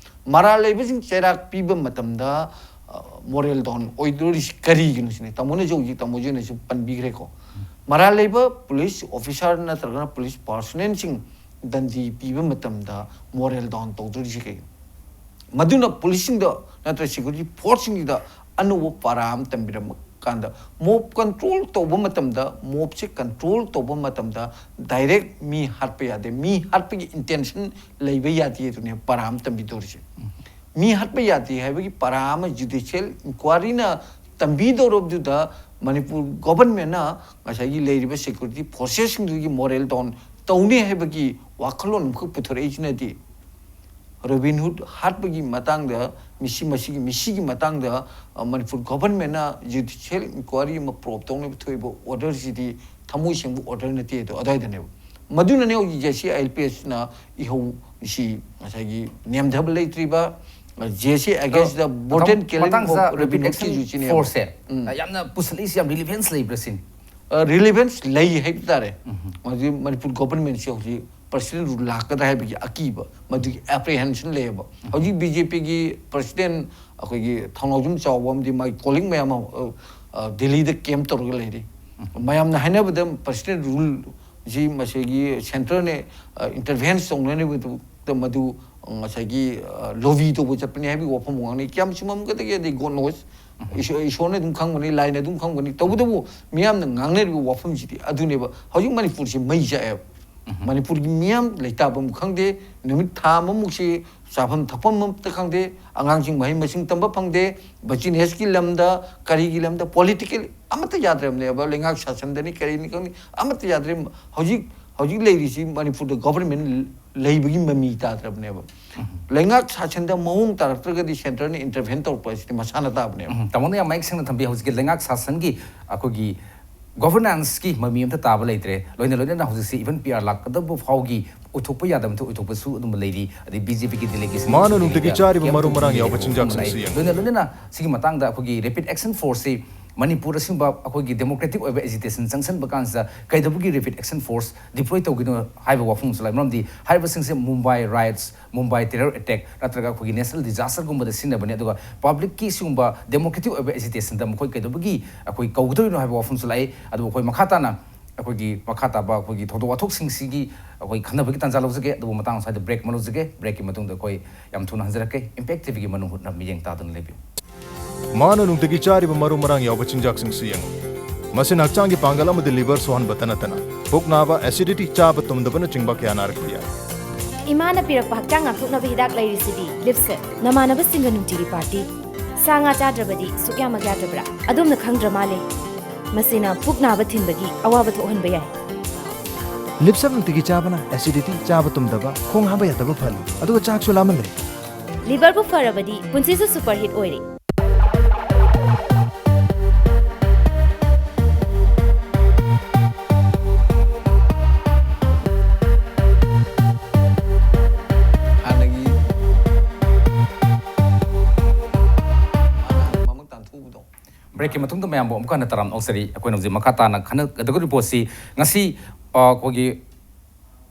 ꯃꯔꯥꯜ ꯂꯩꯕꯁꯤꯡ ꯆꯩꯔꯥꯛ ꯄꯤꯕ ꯃꯇꯝꯗ ꯃꯣꯔꯦꯜ ꯗꯥꯎꯟ ꯑꯣꯏꯗꯣꯔꯤꯁꯤ ꯀꯔꯤꯒꯤꯅꯣ ꯁꯤꯅꯤ꯫ ꯇꯥꯃꯣꯅꯁꯨ ꯍꯧꯖꯤꯛ, ꯇꯥꯃꯣꯖꯤꯅꯁꯨ ꯄꯟꯕꯤꯈ꯭ꯔꯦꯀꯣ꯫ ꯃꯔꯥꯜ ꯂꯩꯕ ꯄꯨꯂꯤꯁ ꯑꯣꯐꯤꯁꯥꯔ ꯅꯠꯇ꯭ꯔꯒꯅ ꯄꯨꯂꯤꯁ ꯄꯥꯔꯁꯣꯅꯦꯜꯁꯤꯡ ꯗꯟꯗꯤ ꯄꯤꯕ ꯃꯇꯝꯗ ꯃꯣꯔꯦꯜ ꯗꯥꯎꯟ ꯇꯧꯗꯣꯔꯤꯁꯤ ꯀꯩꯒꯤꯅꯣ? ꯃꯗꯨꯅ ꯄꯨꯂꯤꯁꯁꯤꯡꯗ ꯅꯠꯇ꯭ꯔꯒ ꯁꯦꯀ꯭ꯌꯨꯔꯤꯇꯤ ꯐꯣꯔꯁꯁꯤꯡꯁꯤꯗ ꯑꯅꯧꯕ ꯄꯔꯥ ꯑꯃ ꯇꯝꯕꯤꯔꯝꯕ ꯀꯥꯟꯗ, ꯃꯣꯞ ꯀꯟꯇ꯭ꯔꯣꯜ ꯇꯧꯕ ꯃꯇꯝꯗ, ꯃꯣꯞꯁꯦ ꯀꯟꯇ꯭ꯔꯣꯜ ꯇꯧꯕ ꯃꯇꯝꯗ ꯗꯥꯏꯔꯦꯛ ꯃꯤ ꯍꯥꯠꯄ ꯌꯥꯗꯦ, ꯃꯤ ꯍꯥꯠꯄꯒꯤ ꯏꯟꯇꯦꯟꯁꯟ ꯂꯩꯕ ꯌꯥꯗꯦ꯫ ꯑꯗꯨꯅꯦ ꯄꯔꯥ ꯑꯃ ꯇꯝꯕꯤꯗꯧꯔꯤꯁꯦ꯫ ꯃꯤ ꯍꯥꯠꯄ ꯌꯥꯗꯦ ꯍꯥꯏꯕꯒꯤ ꯄꯔꯥ ꯑꯃ ꯖꯨꯗꯤꯁꯤꯌꯦꯜ ꯏꯟꯀ꯭ꯋꯥꯔꯤꯅ ꯇꯝꯕꯤꯗꯧꯔꯕꯗꯨꯗ, ꯃꯅꯤꯄꯨꯔ ꯒꯣꯚꯔꯟꯃꯦꯟꯅ ꯉꯁꯥꯏꯒꯤ ꯂꯩꯔꯤꯕ ꯁꯦꯀ꯭ꯌꯨꯔꯤꯇꯤ ꯐꯣꯔꯁꯦꯁꯁꯤꯡꯗꯨꯒꯤ ꯃꯣꯔꯦꯜ ꯗꯥꯎꯟ ꯇꯧꯅꯤ ꯍꯥꯏꯕꯒꯤ ꯋꯥꯈꯜꯂꯣꯟ ꯑꯃꯈꯛ ꯄꯨꯊꯣꯔꯛꯏꯁꯤꯅꯗꯤ, ꯔꯣꯕꯤꯟ ꯍꯨꯗ ꯍꯥꯠꯄꯒꯤ ꯃꯇꯥꯡꯗ, ꯃꯤꯁꯤ, ꯃꯁꯤꯒꯤ, ꯃꯤꯁꯤꯒꯤ ꯃꯇꯥꯡꯗ, ꯑ, ꯃꯅꯤꯄꯨꯔ ꯒꯣꯚꯔꯟꯃꯦꯟꯅ ꯖꯨꯗꯤꯁꯤꯌꯦꯜ ꯏꯟꯀ꯭ꯋꯥꯔꯤ ꯑꯃ ꯄ꯭ꯔꯣꯞ ꯇꯧꯅꯕ ꯊꯣꯛꯏꯕ ꯑꯣꯔꯗꯔꯁꯤꯗꯤ ꯊꯃꯣꯏ ꯁꯦꯡꯕ ꯑꯣꯔꯗꯔ ꯅꯠꯇꯦ꯫ ꯑꯗꯣ ꯑꯗꯨꯋꯥꯏꯗꯅꯦꯕ꯫ ꯃꯗꯨꯅꯅꯦ ꯍꯧꯖꯤꯛ J C I L P ꯑꯦꯁꯅ ꯏꯍꯧꯁꯤ ꯉꯁꯥꯏꯒꯤ ꯅꯦꯝꯊꯕ ꯂꯩꯇ꯭ꯔꯤꯕ, ꯖꯦ ꯁꯤ ꯑꯦꯒꯦꯟꯁꯇ ꯕ꯭ꯔꯨꯇꯦꯜ ꯀꯤꯂꯤꯡ ꯃꯇꯥꯡꯁꯤꯗ ꯑꯣꯐ ꯔꯣꯕꯤꯟ ꯔꯦꯄꯤꯗ ꯍꯨꯗ ꯑꯦꯛꯁꯟ ꯁꯤꯁꯨ ꯁꯤꯅꯦꯕ꯫ ꯐꯣꯔꯁꯁꯦ ꯎꯝ꯫ ꯌꯥꯝꯅ ꯄꯨꯁꯜꯂꯛꯏꯁꯤ ꯌꯥꯝ ꯔꯤꯂꯤꯚꯦꯟꯁ ꯂꯩꯕ꯭ꯔꯥ ꯁꯤꯅꯤ? ꯔꯤꯂꯤꯚꯦꯟꯁ ꯂꯩ ꯍꯥꯏꯕ ꯇꯥꯔꯦ꯫ ꯍꯧꯖꯤꯛ ꯃꯅꯤꯄꯨꯔ ꯒꯣꯚꯔꯟꯃꯦꯟꯁꯦ ꯍꯧꯖꯤꯛ ꯄ꯭ꯔꯁꯤꯗꯦꯟ ꯔꯨꯜ ꯂꯥꯛꯀꯗ꯭ꯔꯥ ꯍꯥꯏꯕꯒꯤ ꯑꯀꯤꯕ, ꯃꯗꯨꯒꯤ ꯑꯦꯄ꯭ꯔꯤꯍꯦꯟꯁꯟ ꯂꯩꯌꯦꯕ꯫ ꯍꯧꯖꯤꯛ ꯕꯤ ꯖꯦ ꯄꯤꯒꯤ ꯄ꯭ꯔꯁꯤꯗꯦꯟ, ꯑꯩꯈꯣꯏꯒꯤ ꯊꯧꯅꯥꯎꯖꯝ ꯆꯥꯎꯕ ꯑꯃꯗꯤ ꯃꯥꯒꯤ ꯀꯣꯂꯤꯡ ꯃꯌꯥꯝ ꯑꯃ, ꯑ, ꯑ, ꯗꯤꯜꯂꯤꯗ ꯀꯦꯝ ꯇꯧꯔꯒ ꯂꯩꯔꯤ꯫ ꯃꯌꯥꯝꯅ ꯍꯥꯏꯅꯕꯗ ꯄ꯭ꯔꯁꯤꯗꯦꯟ ꯔꯨꯜꯁꯤ ꯃꯁꯤꯒꯤ ꯁꯦꯟꯇꯔꯅ, ꯑ, ꯏꯟꯇꯔꯚꯦꯟꯁ ꯇꯧꯅꯅꯕꯗꯨ ꯃꯗꯨ ꯉꯁꯥꯏꯒꯤ, ꯑ, ꯂꯣꯕꯤ ꯇꯧꯕ ꯆꯠꯄꯅꯤ ꯍꯥꯏꯕꯒꯤ ꯋꯥꯐꯝ ꯉꯥꯡꯅꯩ꯫ ꯀꯌꯥꯝ ꯆꯨꯝꯃꯝꯒꯗꯒꯦ? ꯑꯗꯩ God knows꯫ ꯏꯁꯣ-, ꯏꯁꯣꯔꯅ ꯑꯗꯨꯝ ꯈꯪꯕꯅꯤ, ꯂꯥꯏꯅ ꯑꯗꯨꯝ ꯈꯪꯕꯅꯤ꯫ ꯇꯧꯕꯇꯕꯨ ꯃꯤꯌꯥꯝꯅ ꯉꯥꯡꯅꯔꯤꯕ ꯋꯥꯐꯝꯁꯤꯗꯤ ꯑꯗꯨꯅꯦꯕ꯫ ꯍꯧꯖꯤꯛ ꯃꯅꯤꯄꯨꯔꯁꯤ ꯃꯩ ꯆꯥꯛꯑꯦꯕ꯫ ꯃꯅꯤꯄꯨꯔꯒꯤ ꯃꯤꯌꯥꯝ ꯂꯩꯇꯥꯐꯝ ꯈꯪꯗꯦ, ꯅꯨꯃꯤꯠ ꯊꯥ ꯑꯃꯃꯨꯛꯁꯤ ꯆꯥꯐꯝ ꯊꯛꯐꯝ ꯑꯃꯠꯇ ꯈꯪꯗꯦ, ꯑꯉꯥꯡꯁꯤꯡ ꯃꯍꯩ ꯃꯁꯤꯡ ꯇꯝꯕ ꯐꯪꯗꯦ, ꯕꯤꯖꯤꯅꯦꯁꯀꯤ ꯂꯝꯗ, ꯀꯔꯤꯒꯤ ꯂꯝꯗ, ꯄꯣꯂꯤꯇꯤꯀꯦꯜ ꯑꯃꯠꯇ ꯌꯥꯗ꯭ꯔꯕꯅꯦꯕ꯫ ꯂꯩꯉꯥꯛ ꯁꯥꯁꯟꯗꯅꯤ, ꯀꯔꯤꯅꯤ ꯈꯪꯗꯦ, ꯑꯃꯠꯇ ꯌꯥꯗ꯭ꯔꯦ꯫ ꯍꯧꯖꯤꯛ, ꯍꯧꯖꯤꯛ ꯂꯩꯔꯤꯁꯤ ꯃꯅꯤꯄꯨꯔꯗ ꯒꯣꯚꯔꯟꯃꯦꯟ ꯂꯩꯕꯒꯤ ꯃꯃꯤ ꯇꯥꯗ꯭ꯔꯕꯅꯦꯕ꯫ ꯂꯩꯉꯥꯛ ꯁꯥꯁꯟꯗ ꯃꯑꯣꯡ ꯇꯥꯔꯛꯇ꯭ꯔꯒꯗꯤ ꯁꯦꯟꯇꯔꯅ ꯏꯟꯇꯔꯚꯦꯟ ꯇꯧꯔꯛꯄ ꯑꯁꯤꯗꯤ ꯃꯁꯥꯅ ꯇꯥꯕꯅꯦꯕ꯫ ꯎꯝ, ꯇꯥꯃꯣꯅ ꯌꯥꯝ ꯃꯌꯦꯛ ꯁꯦꯡꯅ ꯊꯝꯕꯤ꯫ ꯍꯧꯖꯤꯛꯀꯤ ꯂꯩꯉꯥꯛ ꯁꯥꯁꯟꯒꯤ ꯑꯩꯈꯣꯏꯒꯤ ꯒꯣꯚꯔꯅꯥꯟꯁꯀꯤ ꯃꯃꯤ ꯑꯝꯇ ꯇꯥꯕ ꯂꯩꯇ꯭ꯔꯦ꯫ ꯂꯣꯏꯅ ꯂꯣꯏꯅꯅ ꯍꯧꯖꯤꯛꯁꯤ ꯏꯚꯟ ꯄꯤ ꯑꯥꯔ ꯂꯥꯛꯀꯗꯕ ꯐꯥꯎꯒꯤ ꯑꯣꯏꯊꯣꯛꯄ ꯌꯥꯗꯕ ꯃꯊꯧ ꯑꯣꯏꯊꯣꯛꯄꯁꯨ ꯑꯗꯨꯝ ꯂꯩꯔꯤ꯫ ꯑꯗꯩ ꯕꯤ ꯖꯦ ꯄꯤꯒꯤ ꯗꯦꯂꯤꯒꯦꯁꯟ ꯃꯥꯅ ꯅꯨꯡꯇꯤꯒꯤ ꯆꯥꯔꯤꯕ ꯃꯔꯨ ꯃꯔꯥꯡ ꯌꯥꯎꯕ ꯆꯤꯟꯖꯥꯛꯁꯤꯡꯁꯤ ꯌꯦꯡꯉꯨ꯫ ꯂꯣꯏꯅ ꯂꯣꯏꯅꯅ ꯁꯤꯒꯤ ꯃꯇꯥꯡꯗ ꯑꯩꯈꯣꯏꯒꯤ ꯔꯦꯄꯤꯗ ꯑꯦꯛꯁꯟ ꯐꯣꯔꯁꯁꯤ ꯃꯅꯤꯄꯨꯔꯗ ꯑꯁꯤꯒꯨꯝꯕ ꯑꯩꯈꯣꯏꯒꯤ democratic ꯑꯣꯏꯕ agitation ꯆꯪꯁꯤꯟꯕ ꯀꯥꯟꯁꯤꯗ ꯀꯩꯗꯧꯕꯒꯤ rapid action force deploy ꯇꯧꯒꯤꯅꯣ ꯍꯥꯏꯕ ꯋꯥꯐꯝꯁꯨ ꯂꯩ꯫ ꯃꯔꯝꯗꯤ ꯍꯥꯏꯔꯤꯕꯁꯤꯡꯁꯦ Mumbai riots, Mumbai terror attack ꯅꯠꯇ꯭ꯔꯒ ꯑꯩꯈꯣꯏꯒꯤ natural disaster ꯒꯨꯝꯕꯗ ꯁꯤꯖꯤꯟꯅꯕꯅꯤ꯫ ꯑꯗꯨꯒ public ꯀꯤ ꯁꯤꯒꯨꯝꯕ democratic ꯑꯣꯏꯕ agitation ꯗ ꯃꯈꯣꯏ ꯀꯩꯗꯧꯕꯒꯤ ꯑꯩꯈꯣꯏ ꯀꯧꯒꯗꯧꯔꯤꯅꯣ ꯍꯥꯏꯕ ꯋꯥꯐꯝꯁꯨ ꯂꯥꯛꯏ꯫ ꯑꯗꯨꯕꯨ ꯑꯩꯈꯣꯏ ꯃꯈꯥ ꯇꯥꯅ ꯑꯩꯈꯣꯏꯒꯤ ꯃꯈꯥ ꯇꯥꯕ ꯑꯩꯈꯣꯏꯒꯤ ꯊꯧꯗꯣꯛ ꯋꯥꯊꯣꯛꯁꯤꯡꯁꯤꯒꯤ ꯑꯩꯈꯣꯏ ꯈꯟꯅꯕꯒꯤ ꯇꯥꯟꯖꯥ ꯂꯧꯖꯒꯦ꯫ ꯑꯗꯨꯕꯨ ꯃꯇꯥꯡ ꯑꯁ꯭ꯋꯥꯏꯗ break ꯑꯃ ꯂꯧꯖꯒꯦ꯫ Break ꯀꯤ ꯃꯇꯨꯡꯗ ꯑꯩꯈꯣꯏ ꯌꯥꯝ ꯊꯨꯅ ꯍꯟꯖꯔꯛꯀꯦ꯫ Impact TV ꯒꯤ ꯃꯅꯨꯡ ꯍꯨꯠꯅ ꯃꯤꯠꯌꯦꯡ ꯇꯥꯗꯨꯅ ꯂꯩꯕꯤꯌꯨ꯫ ꯃꯥꯅ ꯅꯨꯡꯇꯤꯒꯤ ꯆꯥꯔꯤꯕ ꯃꯔꯨ ꯃꯔꯥꯡ ꯌꯥꯎꯕ ꯆꯤꯟꯖꯥꯛꯁꯤꯡꯁꯨ ꯌꯦꯡꯉꯨ꯫ ꯃꯁꯤꯅ ꯍꯛꯆꯥꯡꯒꯤ ꯄꯥꯡꯒꯜ ꯑꯃꯗꯤ liver ꯁꯣꯛꯍꯟꯕꯇ ꯅꯠꯇꯅ ꯄꯨꯛ ꯅꯥꯕ, acidity, ꯆꯥꯕ ꯇꯨꯝꯗꯕꯅꯆꯤꯡꯕ ꯀꯌꯥ ꯅꯥꯔꯛꯄ ꯌꯥꯏ꯫ ꯏꯃꯥꯅ ꯄꯤꯔꯛꯄ ꯍꯛꯆꯥꯡ ꯉꯥꯛꯊꯣꯛꯅꯕ ꯍꯤꯗꯥꯛ ꯂꯩꯔꯤꯁꯤꯗꯤ, Lipset꯫ ꯅꯃꯥꯟꯅꯕꯁꯤꯡꯒ ꯅꯨꯡꯇꯤꯒꯤ party꯫ ꯁꯥ ꯉꯥ ꯆꯥꯗ꯭ꯔꯕꯗꯤ ꯁꯨꯛꯌꯥꯃꯛ ꯌꯥꯗ꯭ꯔꯕ꯭ꯔꯥ? ꯑꯗꯣꯝꯅ ꯈꯪꯗ꯭ꯔ ꯃꯥꯜꯂꯦ꯫ ꯃꯁꯤꯅ ꯄꯨꯛ ꯅꯥꯕ ꯊꯤꯟꯕꯒꯤ ꯑꯋꯥꯕ ꯊꯣꯛꯍꯟꯕ ꯌꯥꯏ꯫ Lipset ꯅꯨꯡꯇꯤꯒꯤ ꯆꯥꯕꯅ acidity, ꯆꯥꯕ ꯇꯨꯝꯗꯕ, ꯈꯣꯡ ꯍꯥꯝꯕ ꯌꯥꯗꯕ ꯐꯍꯜꯂꯤ, ꯑꯗꯨꯒ ꯆꯥꯛꯁꯨ ꯂꯥꯝꯍꯜꯂꯦ꯫ Liver ꯕꯨ ꯐꯔꯕꯗꯤ ꯄꯨꯟꯁꯤꯁꯨ superhit ꯑꯣꯏꯔꯦ꯫ ꯍꯥꯟꯅꯒꯤ ꯃꯥꯅ ꯃꯃꯨꯠ ꯇꯥꯟꯊꯣꯛꯎꯕꯗꯣ꯫ Break ꯀꯤ ꯃꯇꯨꯡꯗ ꯃꯌꯥꯝꯕꯨ ꯑꯃꯨꯛꯀ ꯍꯟꯅ ꯇꯔꯥꯝꯅ ꯑꯣꯛꯆꯔꯤ꯫ ꯑꯩꯈꯣꯏꯅ ꯍꯧꯖꯤꯛ ꯃꯈꯥ ꯇꯥꯅ ꯈꯟꯅꯒꯗꯧꯔꯤꯕ ꯄꯣꯠꯁꯤ ꯉꯁꯤ, ꯑ, ꯑꯩꯈꯣꯏꯒꯤ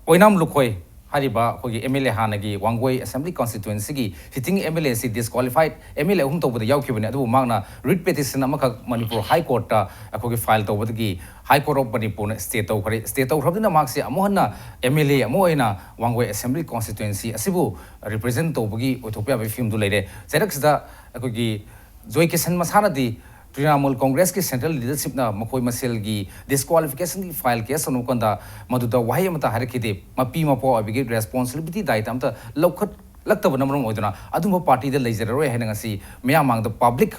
ꯑꯣꯏꯅꯥꯝ ꯂꯨꯈꯣꯏ ꯍꯥꯏꯔꯤꯕ ꯑꯩꯈꯣꯏꯒꯤ MLA, ꯍꯥꯟꯅꯒꯤ ꯋꯥꯡꯒꯣꯏ Assembly Constituency ꯒꯤ sitting MLA ꯑꯁꯤ disqualified MLA ꯑꯍꯨꯝ ꯇꯧꯕꯗ ꯌꯥꯎꯈꯤꯕꯅꯤ꯫ ꯑꯗꯨꯕꯨ ꯃꯍꯥꯛꯅ writ petition ꯑꯃꯈꯛ Manipur High Court ꯇ ꯑꯩꯈꯣꯏꯒꯤ file ꯇꯧꯕꯗꯒꯤ High Court of Manipur ꯅ stay ꯇꯧꯈ꯭ꯔꯦ꯫ Stay ꯇꯧꯈ꯭ꯔꯕꯅꯤꯅ ꯃꯍꯥꯛꯁꯦ ꯑꯃꯨꯛ ꯍꯟꯅ MLA ꯑꯃ ꯑꯣꯏꯅ ꯋꯥꯡꯒꯣꯏ Assembly Constituency ꯑꯁꯤꯕꯨ represent ꯇꯧꯕꯒꯤ ꯑꯣꯏꯊꯣꯛꯄ ꯌꯥꯕꯒꯤ ꯐꯤꯕꯝꯗꯨ ꯂꯩꯔꯦ꯫ ꯆꯩꯔꯛꯁꯤꯗ ꯑꯩꯈꯣꯏꯒꯤ ꯖꯣꯏ ꯀꯤꯁꯟ ꯃꯁꯥꯅꯗꯤ ꯇ꯭ꯔꯤꯅꯥꯃꯨꯜ ꯀꯣꯡꯒ꯭ꯔꯦꯁꯀꯤ central leadership ꯅ ꯃꯈꯣꯏ ꯃꯁꯦꯜꯒꯤ disqualification ꯒꯤ file case ꯇꯧꯅꯕ ꯀꯥꯟꯗ ꯃꯗꯨꯗ ꯋꯥꯍꯩ ꯑꯃꯠꯇ ꯍꯥꯏꯔꯛꯈꯤꯗꯦ꯫ ꯃꯄꯤ ꯃꯄ꯭ꯋꯥ ꯑꯣꯏꯕꯒꯤ responsibility, ꯗꯥꯌꯤꯇ꯭ꯕ ꯑꯃꯠꯇ ꯂꯧꯈꯠꯂꯛꯇꯕꯅ ꯃꯔꯝ ꯑꯣꯏꯗꯨꯅ ꯑꯗꯨꯝꯕ party ꯗ ꯂꯩꯖꯔꯔꯣꯏ ꯍꯥꯏꯅ ꯉꯁꯤ ꯃꯤꯌꯥꯝ ꯃꯥꯡꯗ public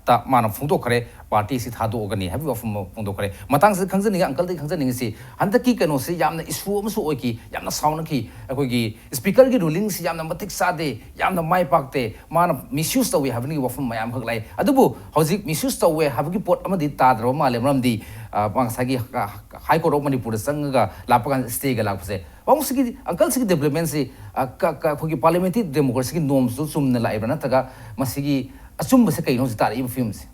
ꯇ ꯃꯥꯅ ꯐꯣꯡꯗꯣꯛꯈ꯭ꯔꯦ꯫ Party ꯑꯁꯤ ꯊꯥꯗꯣꯛꯑꯒꯅꯤ ꯍꯥꯏꯕꯒꯤ ꯋꯥꯐꯝ ꯑꯃ ꯐꯣꯡꯗꯣꯛꯈ꯭ꯔꯦ꯫ ꯃꯇꯥꯡꯁꯤꯗ ꯈꯪꯖꯅꯤꯡꯉꯤ, uncle ꯗꯒꯤ ꯈꯪꯖꯅꯤꯡꯉꯤꯁꯤ, ꯍꯟꯗꯛꯀꯤ ꯀꯩꯅꯣꯁꯤ ꯌꯥꯝꯅ issue ꯑꯃꯁꯨ ꯑꯣꯏꯈꯤ, ꯌꯥꯝꯅ ꯁꯥꯎꯅꯈꯤ꯫ ꯑꯩꯈꯣꯏꯒꯤ speaker ꯒꯤ ruling ꯁꯤ ꯌꯥꯝꯅ ꯃꯇꯤꯛ ꯆꯥꯗꯦ, ꯌꯥꯝꯅ ꯃꯥꯏ ꯄꯥꯛꯇꯦ, ꯃꯥꯅ misuse ꯇꯧꯏ ꯍꯥꯏꯕꯒꯤ ꯋꯥꯐꯝ ꯃꯌꯥꯝ ꯑꯃꯈꯛ ꯂꯥꯛꯏ꯫ ꯑꯗꯨꯕꯨ ꯍꯧꯖꯤꯛ misuse ꯇꯧꯋꯦ ꯍꯥꯏꯕꯒꯤ ꯄꯣꯠ ꯑꯃꯗꯤ ꯇꯥꯗ꯭ꯔꯕ ꯃꯥꯜꯂꯦ꯫ ꯃꯔꯝꯗꯤ, ꯑ, ꯉꯁꯥꯏꯒꯤ, ꯑ, High Court of Manipur ꯗ ꯆꯪꯉꯒ ꯂꯥꯛꯄ ꯀꯥꯟꯗ stay ꯒ ꯂꯥꯛꯄꯁꯦ꯫ ꯄꯥꯕꯨꯡ, ꯁꯤꯒꯤ, uncle, ꯁꯤꯒꯤ development ꯁꯤ, ꯑ, ꯀ-, ꯀ-, ꯑꯩꯈꯣꯏꯒꯤ parliamentary democracy ꯒꯤ norms ꯇꯨ ꯆꯨꯝꯅ ꯂꯥꯛꯏꯕ꯭ꯔꯥ, ꯅꯠꯇ꯭ꯔꯒ ꯃꯁꯤꯒꯤ ꯑꯆꯨꯝꯕꯁꯦ ꯀꯩꯅꯣ ꯍꯧꯖꯤꯛ ꯇꯥꯔꯛꯏꯕ ꯐꯤꯕꯝꯁꯦ?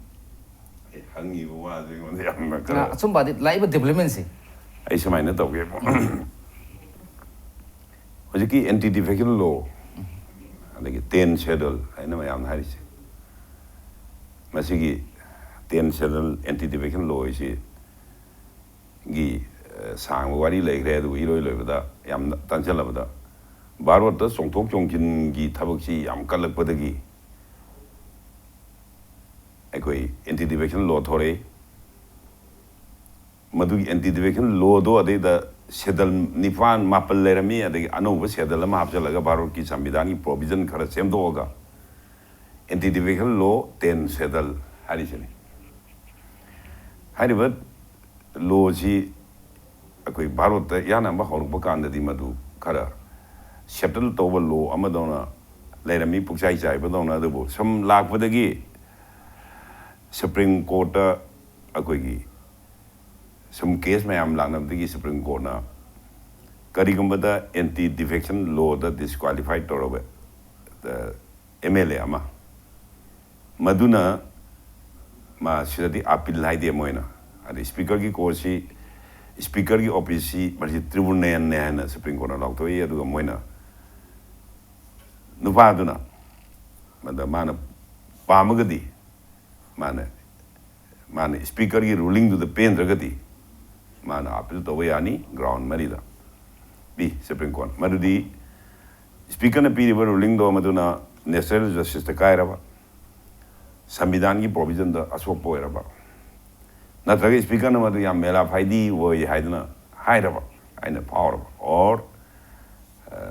ꯍꯪꯉꯤꯕ ꯋꯥꯁꯦ ꯑꯩꯉꯣꯟꯗ ꯌꯥꯝꯅ ꯈꯔ ꯑꯆꯨꯝꯕꯗꯤ ꯂꯥꯛꯏꯕ ꯗꯤꯕ꯭ꯂꯞꯃꯦꯟꯁꯦ ꯑꯩ ꯁꯨꯃꯥꯏꯅ ꯇꯧꯒꯦ꯫ ꯍꯧꯖꯤꯛꯀꯤ ꯑꯦꯟꯇꯤ ꯗꯤꯐꯦꯛꯁꯟ ꯂꯣ, ꯑꯗꯒꯤ ꯇꯦꯟ ꯁꯦꯗꯨꯜ ꯍꯥꯏꯅ ꯃꯌꯥꯝꯅ ꯍꯥꯏꯔꯤꯁꯦ, ꯃꯁꯤꯒꯤ ꯇꯦꯟ ꯁꯦꯗꯨꯜ ꯑꯦꯟꯇꯤ ꯗꯤꯐꯦꯛꯁꯟ ꯂꯣ ꯍꯥꯏꯁꯤ ꯒꯤ ꯁꯥꯡꯕ ꯋꯥꯔꯤ ꯂꯩꯈ꯭ꯔꯦ꯫ ꯑꯗꯨꯕꯨ ꯏꯔꯣꯏ ꯂꯣꯏꯕꯗ, ꯌꯥꯝꯅ ꯇꯥꯟꯁꯤꯜꯂꯕꯗ, ꯚꯥꯔꯠꯇ ꯆꯣꯡꯊꯣꯛ ꯆꯣꯡꯁꯤꯟꯒꯤ ꯊꯕꯛꯁꯤ ꯌꯥꯝ ꯀꯜꯂꯛꯄꯗꯒꯤ ꯑꯩꯈꯣꯏ ꯑꯦꯟꯇꯤ ꯗꯤꯐꯦꯛꯁꯟ ꯂꯣ ꯊꯣꯔꯛꯏ꯫ ꯃꯗꯨꯒꯤ ꯑꯦꯟꯇꯤ ꯗꯤꯐꯦꯛꯁꯟ ꯂꯣꯗꯣ ꯑꯗꯩꯗ ꯁꯦꯗꯨꯜ ꯅꯤꯄꯥꯟ, ꯃꯥꯄꯟ ꯂꯩꯔꯝꯃꯤ, ꯑꯗꯒꯤ ꯑꯅꯧꯕ ꯁꯦꯗꯨꯜ ꯑꯃ ꯍꯥꯞꯆꯤꯜꯂꯒ ꯚꯥꯔꯠꯀꯤ ꯁꯪꯕꯤꯙꯥꯟꯒꯤ ꯄ꯭ꯔꯣꯚꯤꯖꯟ ꯈꯔ ꯁꯦꯝꯗꯣꯛꯑꯒ ꯑꯦꯟꯇꯤ ꯗꯤꯐꯦꯛꯁꯟ ꯂꯣ, ꯇꯦꯟ ꯁꯦꯗꯨꯜ ꯍꯥꯏꯔꯤꯁꯤꯅꯤ꯫ ꯍꯥꯏꯔꯤꯕ ꯂꯣꯁꯤ ꯑꯩꯈꯣꯏ ꯚꯥꯔꯠꯇ ꯏꯍꯥꯟ ꯍꯥꯟꯕ ꯍꯧꯔꯛꯄ ꯀꯥꯟꯗꯗꯤ ꯃꯗꯨ ꯈꯔ ꯁꯦꯇꯜ ꯇꯧꯕ ꯂꯣ ꯑꯃꯗꯧꯅ ꯂꯩꯔꯝꯃꯤ, ꯄꯨꯛꯆꯥꯏ ꯆꯥꯏꯕꯗꯧꯅ꯫ ꯑꯗꯨꯕꯨ ꯁꯨꯝ ꯂꯥꯛꯄꯗꯒꯤ ꯁꯨꯄ꯭ꯔꯤꯝ ꯀꯣꯔꯠꯇ ꯑꯩꯈꯣꯏꯒꯤ ꯁꯨꯝ ꯀꯦꯁ ꯃꯌꯥꯝ ꯂꯥꯛꯅꯕꯗꯒꯤ ꯁꯨꯄ꯭ꯔꯤꯝ ꯀꯣꯔꯠꯅ ꯀꯔꯤꯒꯨꯝꯕꯗ ꯑꯦꯟꯇꯤ ꯗꯤꯐꯦꯛꯁꯟ ꯂꯣꯗ ꯗꯤꯁꯀ꯭ꯋꯥꯂꯤꯐꯥꯏ ꯇꯧꯔꯕ ꯑꯦꯝ ꯑꯦꯜ ꯑꯦ ꯑꯃ, ꯃꯗꯨꯅ ꯃꯥ ꯁꯤꯗꯗꯤ ꯑꯥꯄꯤꯜ ꯍꯥꯏꯗꯦ ꯃꯣꯏꯅ, ꯑꯗꯩ ꯁ꯭ꯄꯤꯀꯔꯒꯤ ꯀꯣꯔꯠꯁꯤ, ꯁ꯭ꯄꯤꯀꯔꯒꯤ ꯑꯣꯐꯤꯁꯁꯤ ꯃꯁꯤ ꯇ꯭ꯔꯤꯕꯨꯅꯦꯜꯅꯦ ꯍꯥꯏꯅ ꯁꯨꯄ꯭ꯔꯤꯝ ꯀꯣꯔꯠꯅ ꯂꯥꯎꯊꯣꯛꯏ꯫ ꯑꯗꯨꯒ ꯃꯣꯏꯅ ꯅꯨꯄꯥꯗꯨꯅ ꯃꯗ ꯃꯥꯅ ꯄꯥꯝꯃꯒꯗꯤ, ꯃꯥꯅ ꯃꯥꯅ ꯁ꯭ꯄꯤꯀꯔꯒꯤ ꯔꯨꯂꯤꯡꯗꯨꯗ ꯄꯦꯟꯗ꯭ꯔꯒꯗꯤ ꯃꯥꯅ ꯑꯥꯄꯤꯜ ꯇꯧꯕ ꯌꯥꯅꯤ꯫ ꯒ꯭ꯔꯥꯎꯟ ꯃꯔꯤꯗ ꯄꯤ ꯁꯨꯄ꯭ꯔꯤꯝ ꯀꯣꯔꯠ꯫ ꯃꯗꯨꯗꯤ ꯁ꯭ꯄꯤꯀꯔꯅ ꯄꯤꯔꯤꯕ ꯔꯨꯂꯤꯡꯗꯣ ꯃꯗꯨꯅ ꯅꯦꯆꯔꯦꯜ ꯖꯁꯇꯤꯁꯇ ꯀꯥꯏꯔꯕ, ꯁꯪꯕꯤꯙꯥꯟꯒꯤ ꯄ꯭ꯔꯣꯚꯤꯖꯟꯗ ꯑꯁꯣꯛꯄ ꯑꯣꯏꯔꯕ, ꯅꯠꯇ꯭ꯔꯒ ꯁ꯭ꯄꯤꯀꯔꯅ ꯃꯗꯨ ꯌꯥꯝ ꯃꯦꯂꯥ ꯐꯥꯏꯗꯤ ꯑꯣꯏ ꯍꯥꯏꯗꯨꯅ ꯍꯥꯏꯔꯕ, ꯑꯩꯅ ꯐꯥꯎꯔꯕ, ꯑꯣꯔ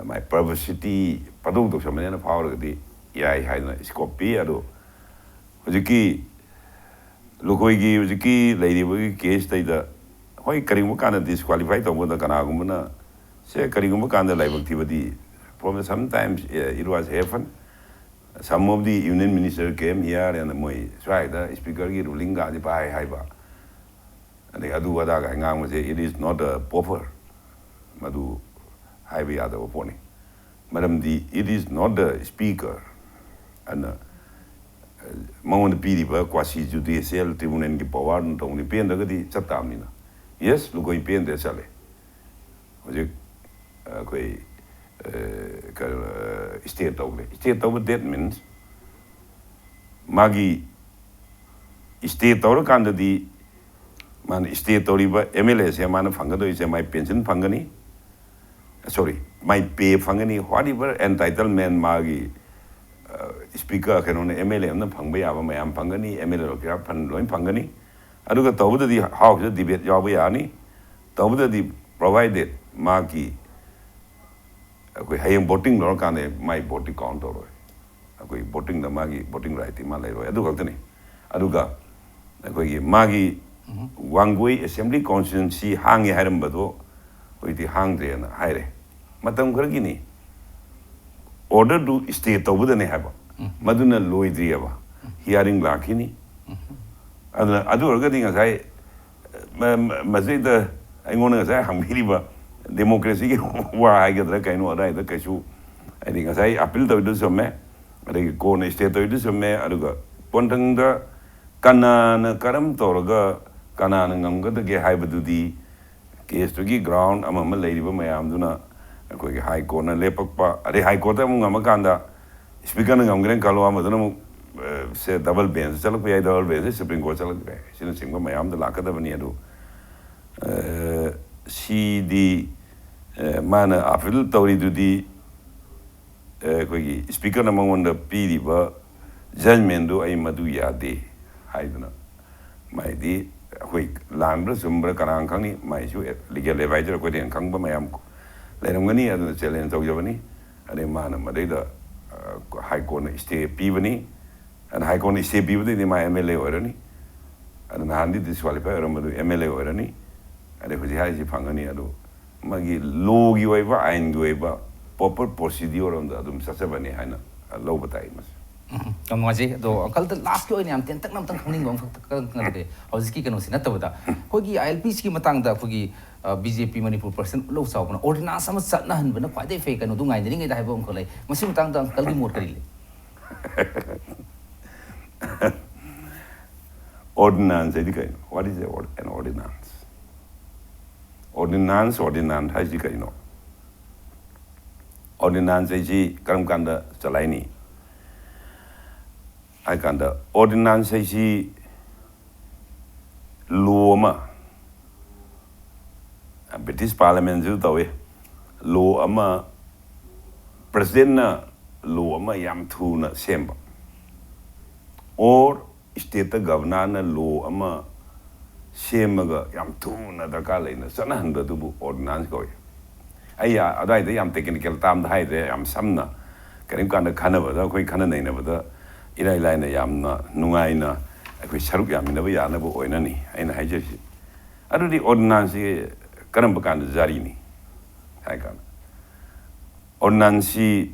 ꯃꯥꯏ ꯄꯕ꯭ꯂꯤꯁꯤꯇꯤ ꯄꯪꯇꯧ ꯇꯧꯁꯟꯕꯅꯦꯅ ꯐꯥꯎꯔꯒꯗꯤ ꯌꯥꯏ ꯍꯥꯏꯗꯅ ꯁ꯭ꯀꯣꯞ ꯄꯤ꯫ ꯑꯗꯣ ꯍꯧꯖꯤꯛꯀꯤ ꯂꯨꯈꯣꯏꯒꯤ ꯍꯧꯖꯤꯛꯀꯤ ꯂꯩꯔꯤꯕꯒꯤ ꯀꯦꯁꯇꯩꯗ, ꯍꯣꯏ, ꯀꯔꯤꯒꯨꯝꯕ ꯀꯥꯟꯗ ꯗꯤꯁꯀ꯭ꯋꯥꯂꯤꯐꯥꯏ ꯇꯧꯕꯗ ꯀꯅꯥꯒꯨꯝꯕꯅ ꯁꯦ, ꯀꯔꯤꯒꯨꯝꯕ ꯀꯥꯟꯗ ꯂꯥꯏꯕꯛ ꯊꯤꯕꯗꯤ, from sometimes, eh, it was happen, some of the union minister came here and ꯃꯣꯏ ꯁ꯭ꯋꯥꯏꯗ ꯁ꯭ꯄꯤꯀꯔꯒꯤ ꯔꯨꯂꯤꯡꯒꯥꯁꯤ ꯄꯥꯏ ꯍꯥꯏꯕ, ꯑꯗꯩ ꯑꯗꯨ ꯑꯗꯥꯒ ꯉꯥꯡꯕꯁꯦ, it is not a proper, ꯃꯗꯨ ꯍꯥꯏꯕ ꯌꯥꯗꯕ ꯄꯣꯠꯅꯤ꯫ ꯃꯔꯝꯗꯤ it is not the speaker ꯑꯅ ꯃꯉꯣꯟꯗ ꯄꯤꯔꯤꯕ quasi judicial tribunalꯒꯤ powerꯗꯨꯅ ꯇꯧꯕꯅꯤ꯫ ꯄꯦꯟꯗ꯭ꯔꯒꯗꯤ ꯆꯠ ꯇꯥꯕꯅꯤꯅ꯫ Yes, ꯂꯨꯀꯣꯏ ꯄꯦꯟꯗ꯭ꯔꯦ, ꯆꯠꯂꯦ꯫ ꯍꯧꯖꯤꯛ ꯑꯩꯈꯣꯏ stay ꯇꯧꯈ꯭ꯔꯦ꯫ Stay ꯇꯧꯕ, that means ꯃꯥꯒꯤ stay ꯇꯧꯔꯀꯥꯟꯗꯗꯤ ꯃꯥꯅ stay ꯇꯧꯔꯤꯕ MLAꯁꯦ ꯃꯥꯅ ꯐꯪꯒꯗꯣꯏꯁꯦ, ꯃꯥꯏ pension ꯐꯪꯒꯅꯤ, sorry, ꯃꯥꯏ pay ꯐꯪꯒꯅꯤ, whatever entitlement ꯃꯥꯒꯤ speaker, ꯀꯩꯅꯣꯅ, MLA ꯑꯃꯅ ꯐꯪꯕ ꯌꯥꯕ ꯃꯌꯥꯝ ꯐꯪꯒꯅꯤ, MLA ꯂꯣꯏ ꯐꯪ-, ꯂꯣꯏ ꯐꯪꯒꯅꯤ꯫ ꯑꯗꯨꯒ ꯇꯧꯕꯗꯗꯤ Houseꯇ debate ꯌꯥꯎꯕ ꯌꯥꯅꯤ꯫ ꯇꯧꯕꯗꯗꯤ provided ꯃꯥꯒꯤ, ꯑꯩꯈꯣꯏ ꯍꯌꯦꯡ voting ꯂꯧꯔꯀꯥꯟꯗ ꯃꯥꯏ voteꯇꯤ count ꯇꯧꯔꯣꯏ꯫ ꯑꯩꯈꯣꯏ votingꯗ ꯃꯥꯒꯤ voting rightꯇꯤ ꯃꯥ ꯂꯩꯔꯣꯏ꯫ ꯑꯗꯨ ꯈꯛꯇꯅꯤ꯫ ꯑꯗꯨꯒ ꯑꯩꯈꯣꯏꯒꯤ ꯃꯥꯒꯤ ꯋꯥꯡꯒꯣꯏ assembly constituency ꯍꯥꯡꯉꯦ ꯍꯥꯏꯔꯝꯕꯗꯣ ꯍꯧꯖꯤꯛꯇꯤ ꯍꯥꯡꯗ꯭ꯔꯦꯅ ꯍꯥꯏꯔꯦ꯫ ꯃꯇꯝ ꯈꯔꯒꯤꯅꯤ꯫ Orderꯗꯨ stay ꯇꯧꯕꯗꯅꯦ ꯍꯥꯏꯕ꯫ ꯃꯗꯨꯅ ꯂꯣꯏꯗ꯭ꯔꯤꯑꯕ꯫ Hearing ꯂꯥꯛꯈꯤꯅꯤ꯫ ꯑꯗꯨꯅ ꯑꯗꯨ ꯑꯣꯏꯔꯒꯗꯤ ꯉꯁꯥꯏ ꯃ-, ꯃ-, ꯃꯁꯤꯗ ꯑꯩꯉꯣꯟꯗ ꯉꯁꯥꯏ ꯍꯪꯕꯤꯔꯤꯕ democracyꯒꯤ ꯋꯥ ꯍꯥꯏꯒꯗ꯭ꯔꯥ ꯀꯩꯅꯣ, ꯑꯗꯨꯋꯥꯏꯗ ꯀꯩꯁꯨ, ꯍꯥꯏꯗꯤ, ꯉꯁꯥꯏ appeal ꯇꯧꯔꯤꯗꯨ ꯆꯨꯝꯃꯦ, ꯑꯗꯒꯤ ꯀꯣꯟꯅ stay ꯇꯧꯔꯤꯗꯨ ꯆꯨꯝꯃꯦ, ꯑꯗꯨꯒ ꯀꯣꯟꯊꯪꯗ ꯀꯅꯥꯅ ꯀꯔꯝ ꯇꯧꯔꯒ ꯀꯅꯥꯅ ꯉꯝꯒꯗꯒꯦ ꯍꯥꯏꯕꯗꯨꯗꯤ caseꯇꯨꯒꯤ ground ꯑꯃ ꯑꯃ ꯂꯩꯔꯤꯕ ꯃꯌꯥꯝꯗꯨꯅ, ꯑꯩꯈꯣꯏꯒꯤ High Courtꯅ ꯂꯦꯞꯄꯛꯄ, ꯑꯗꯩ High Courtꯇ ꯑꯃꯨꯛ ꯉꯝꯃꯀꯥꯟꯗ speakerꯅ ꯉꯝꯈ꯭ꯔꯦꯅ ꯈꯜꯂꯣ, ꯑꯃꯗꯨꯅ ꯑꯃꯨꯛ, ꯑ, ꯁꯦ double bench ꯆꯠꯂꯛꯄ ꯌꯥꯏ, double bench Supreme Court ꯆꯠꯂꯛꯄ ꯌꯥꯏ, ꯑꯁꯤꯅꯆꯤꯡꯕ ꯃꯌꯥꯝꯗ ꯂꯥꯛꯀꯗꯕꯅꯤ꯫ ꯑꯗꯨ, ꯑ, ꯁꯤꯗꯤ, ꯑ, ꯃꯥꯅ appeal ꯇꯧꯔꯤꯗꯨꯗꯤ, ꯑ, ꯑꯩꯈꯣꯏꯒꯤ speakerꯅ ꯃꯉꯣꯟꯗ ꯄꯤꯔꯤꯕ judgmentꯗꯨ ꯑꯩ ꯃꯗꯨ ꯌꯥꯗꯦ ꯍꯥꯏꯗꯨꯅ, ꯃꯥꯏꯗꯤ ꯑꯩꯈꯣꯏ ꯂꯥꯟꯕ꯭ꯔꯥ ꯆꯨꯝꯕ꯭ꯔꯥ ꯀꯅꯥꯅ ꯈꯪꯅꯤ, ꯃꯥꯏꯁꯨ legal advisor ꯑꯩꯈꯣꯏꯗ ꯍꯦꯟꯅ ꯈꯪꯕ ꯃꯌꯥꯝ ꯂꯩꯔꯝꯒꯅꯤ, ꯑꯗꯨꯅ challenge ꯇꯧꯖꯕꯅꯤ꯫ ꯑꯗꯩ ꯃꯥꯅ ꯃꯗꯩꯗ, ꯑ, High Courtꯅ stay ꯄꯤꯕꯅꯤ, ꯑꯗꯨꯅ High Courtꯅ stay ꯄꯤꯕꯗꯩꯗꯤ ꯃꯥ MLA ꯑꯣꯏꯔꯅꯤ꯫ ꯑꯗꯨ ꯅꯍꯥꯟꯗꯤ disqualify ꯑꯣꯏꯔꯝꯕꯗꯨ MLA ꯑꯣꯏꯔꯅꯤ꯫ ꯑꯗꯩ ꯍꯧꯖꯤꯛ ꯍꯥꯏꯔꯤꯁꯤ ꯐꯪꯒꯅꯤ꯫ ꯑꯗꯨ ꯃꯥꯒꯤ lawꯒꯤ ꯑꯣꯏꯕ, ꯑꯥꯏꯟꯒꯤ ꯑꯣꯏꯕ, proper procedure ꯑꯃꯗ ꯑꯗꯨꯝ ꯆꯠꯆꯕꯅꯤ ꯍꯥꯏꯅ ꯂꯧꯕ ꯇꯥꯏ ꯃꯁꯤ꯫ ꯎꯝ, ꯌꯥꯝ ꯅꯨꯡꯉꯥꯏꯖꯩ꯫ ꯑꯗꯣ uncleꯗ lastꯀꯤ ꯑꯣꯏꯅ ꯌꯥꯝ ꯇꯦꯟꯇꯛꯅ ꯑꯝꯇꯪ ꯈꯪꯅꯤꯡꯕ ꯑꯃꯈꯛꯇ ꯈꯪꯗꯦ, ꯍꯧꯖꯤꯛꯀꯤ ꯀꯩꯅꯣꯁꯤ ꯅꯠꯇꯕꯗ, ꯑꯩꯈꯣꯏꯒꯤ ILPꯁꯤꯒꯤ ꯃꯇꯥꯡꯗ ꯑꯩꯈꯣꯏꯒꯤ, ꯑ, BJP ꯃꯅꯤꯄꯨꯔ president ꯎꯠꯂꯧ ꯆꯥꯎꯕꯅ ordinance ꯑꯃ ꯆꯠꯅꯍꯟꯕꯅ ꯈ꯭ꯋꯥꯏꯗꯒꯤ ꯐꯩ, ꯀꯩꯅꯣꯗꯨ ꯉꯥꯏꯅꯔꯤꯉꯩꯗ ꯍꯥꯏꯕ ꯑꯃꯈꯛ ꯂꯩ꯫ ꯃꯁꯤ ꯃꯇꯥꯡꯗ uncleꯒꯤ ꯃꯣꯠ ꯀꯔꯤ ꯂꯩ? Ordinance ꯍꯥꯏꯗꯤ ꯀꯩꯅꯣ? What is the ord- an ordinance? Ordinance, ordinance ꯍꯥꯏꯁꯤ ꯀꯩꯅꯣ? Ordinance ꯍꯥꯏꯁꯤ ꯀꯔꯝ ꯀꯥꯟꯗ ꯆꯂꯥꯏꯅꯤ ꯍꯥꯏ ꯀꯥꯟꯗ, ordinance ꯍꯥꯏꯁꯤ law ꯑꯃ, British Parliament ꯁꯨ ꯇꯧꯏ, law ꯑꯃ, President ꯅ law ꯑꯃ ꯌꯥꯝ ꯊꯨꯅ ꯁꯦꯝꯕ, or state ꯇ Governor ꯅ law ꯑꯃ ꯁꯦꯝꯃꯒ ꯌꯥꯝ ꯊꯨꯅ ꯗꯔꯀꯥꯔ ꯂꯩꯅ ꯆꯠꯅꯍꯟꯕ ꯑꯗꯨꯕꯨ ordinance ꯀꯧꯏ꯫ ꯑꯩ ꯑꯗꯨꯋꯥꯏꯗ ꯌꯥꯝ technical term ꯗ ꯍꯥꯏꯗ꯭ꯔꯦ, ꯌꯥꯝ ꯁꯝꯅ, ꯀꯔꯤꯒꯨꯝꯕ ꯀꯥꯟꯗ ꯈꯟꯅꯕꯗ, ꯑꯩꯈꯣꯏ ꯈꯟꯅ ꯅꯩꯅꯕꯗ ꯏꯔꯥꯏ ꯂꯥꯏꯅ ꯌꯥꯝꯅ ꯅꯨꯡꯉꯥꯏꯅ ꯑꯩꯈꯣꯏ ꯁꯔꯨꯛ ꯌꯥꯃꯤꯟꯅꯕ ꯌꯥꯅꯕ ꯑꯣꯏꯅꯅꯤ ꯑꯩꯅ ꯍꯥꯏꯖꯔꯤꯁꯤ꯫ ꯑꯗꯨꯗꯤ ordinance ꯁꯤ ꯀꯔꯝꯕ ꯀꯥꯟꯗ ꯖꯥꯔꯤꯅꯤ ꯍꯥꯏ ꯀꯥꯟꯗ, ordinance ꯁꯤ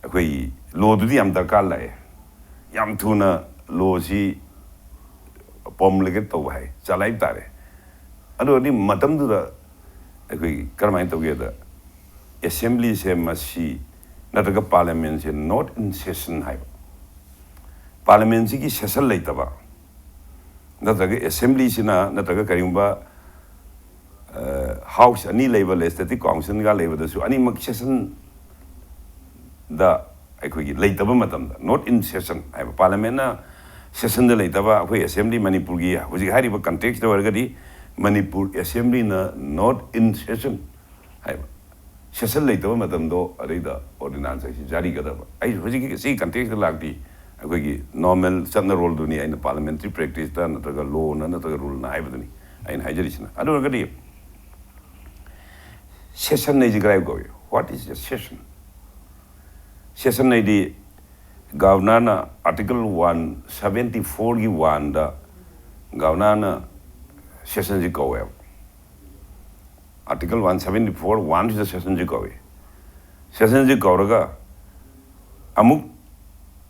ꯑꯩꯈꯣꯏꯒꯤ law ꯗꯨꯗꯤ ꯌꯥꯝ ꯗꯔꯀꯥꯔ ꯂꯥꯛꯑꯦ, ꯌꯥꯝ ꯊꯨꯅ law ꯁꯤ promulgate ꯇꯧꯕ ꯍꯥꯏ, ꯆꯂꯥꯏꯕ ꯇꯥꯔꯦ꯫ ꯑꯗꯨ ꯑꯣꯏꯔꯗꯤ ꯃꯇꯝꯗꯨꯗ ꯑꯩꯈꯣꯏꯒꯤ ꯀꯔꯝꯍꯥꯏꯅ ꯇꯧꯒꯦꯗ, Assembly ꯁꯦ ꯃꯁꯤ ꯅꯠꯇ꯭ꯔꯒ Parliament say not in session ꯍꯥꯏꯕ, Parliament ꯁꯤꯒꯤ session ꯂꯩꯇꯕ, ꯅꯠꯇ꯭ꯔꯒ Assembly ꯁꯤꯅ ꯅꯠꯇ꯭ꯔꯒ ꯀꯔꯤꯒꯨꯝꯕ House ꯑꯅꯤ ꯂꯩꯕ Legislative Council ꯒ ꯂꯩꯕꯗꯁꯨ ꯑꯅꯤꯃꯛ session ꯗ ꯑꯩꯈꯣꯏꯒꯤ ꯂꯩꯇꯕ ꯃꯇꯝꯗ, not in session ꯍꯥꯏꯕ, Parliament ꯅ session ꯗ ꯂꯩꯇꯕ, ꯑꯩꯈꯣꯏ Assembly ꯃꯅꯤꯄꯨꯔꯒꯤ ꯍꯧꯖꯤꯛ ꯍꯥꯏꯔꯤꯕ context ꯇ ꯑꯣꯏꯔꯒꯗꯤ ꯃꯅꯤꯄꯨꯔ Assembly ꯅ not in session ꯍꯥꯏꯕ, session ꯂꯩꯇꯕ ꯃꯇꯝꯗꯣ ꯑꯗꯩꯗ ordinance ꯍꯥꯏꯁꯤ ꯖꯥꯔꯤꯒꯗꯕ꯫ ꯑꯩ ꯍꯧꯖꯤꯛꯀꯤ ꯁꯤꯒꯤ context ꯇ ꯂꯥꯛꯇꯤ, ꯑꯩꯈꯣꯏꯒꯤ normal ꯆꯠꯅꯔꯣꯜꯗꯨꯅꯤ ꯑꯩꯅ parliamentary practice ꯇ ꯅꯠꯇ꯭ꯔꯒ law ꯅ ꯅꯠꯇ꯭ꯔꯒ rule ꯅ ꯍꯥꯏꯕꯗꯨꯅꯤ ꯑꯩꯅ ꯍꯥꯏꯖꯔꯤꯁꯤꯅ꯫ ꯑꯗꯨ ꯑꯣꯏꯔꯒꯗꯤ session ꯍꯥꯏꯁꯤ ꯀꯗꯥꯏ ꯀꯧꯏ? What is a session? Session ꯍꯥꯏꯗꯤ Governor ꯅ Article one seventy four ꯒꯤ one ꯗ Governor ꯅ session ꯁꯤ ꯀꯧꯋꯦꯕ꯫ Article one seventy four one ꯁꯤꯗ session ꯁꯤ ꯀꯧꯏ꯫ Session ꯁꯤ ꯀꯧꯔꯒ ꯑꯃꯨꯛ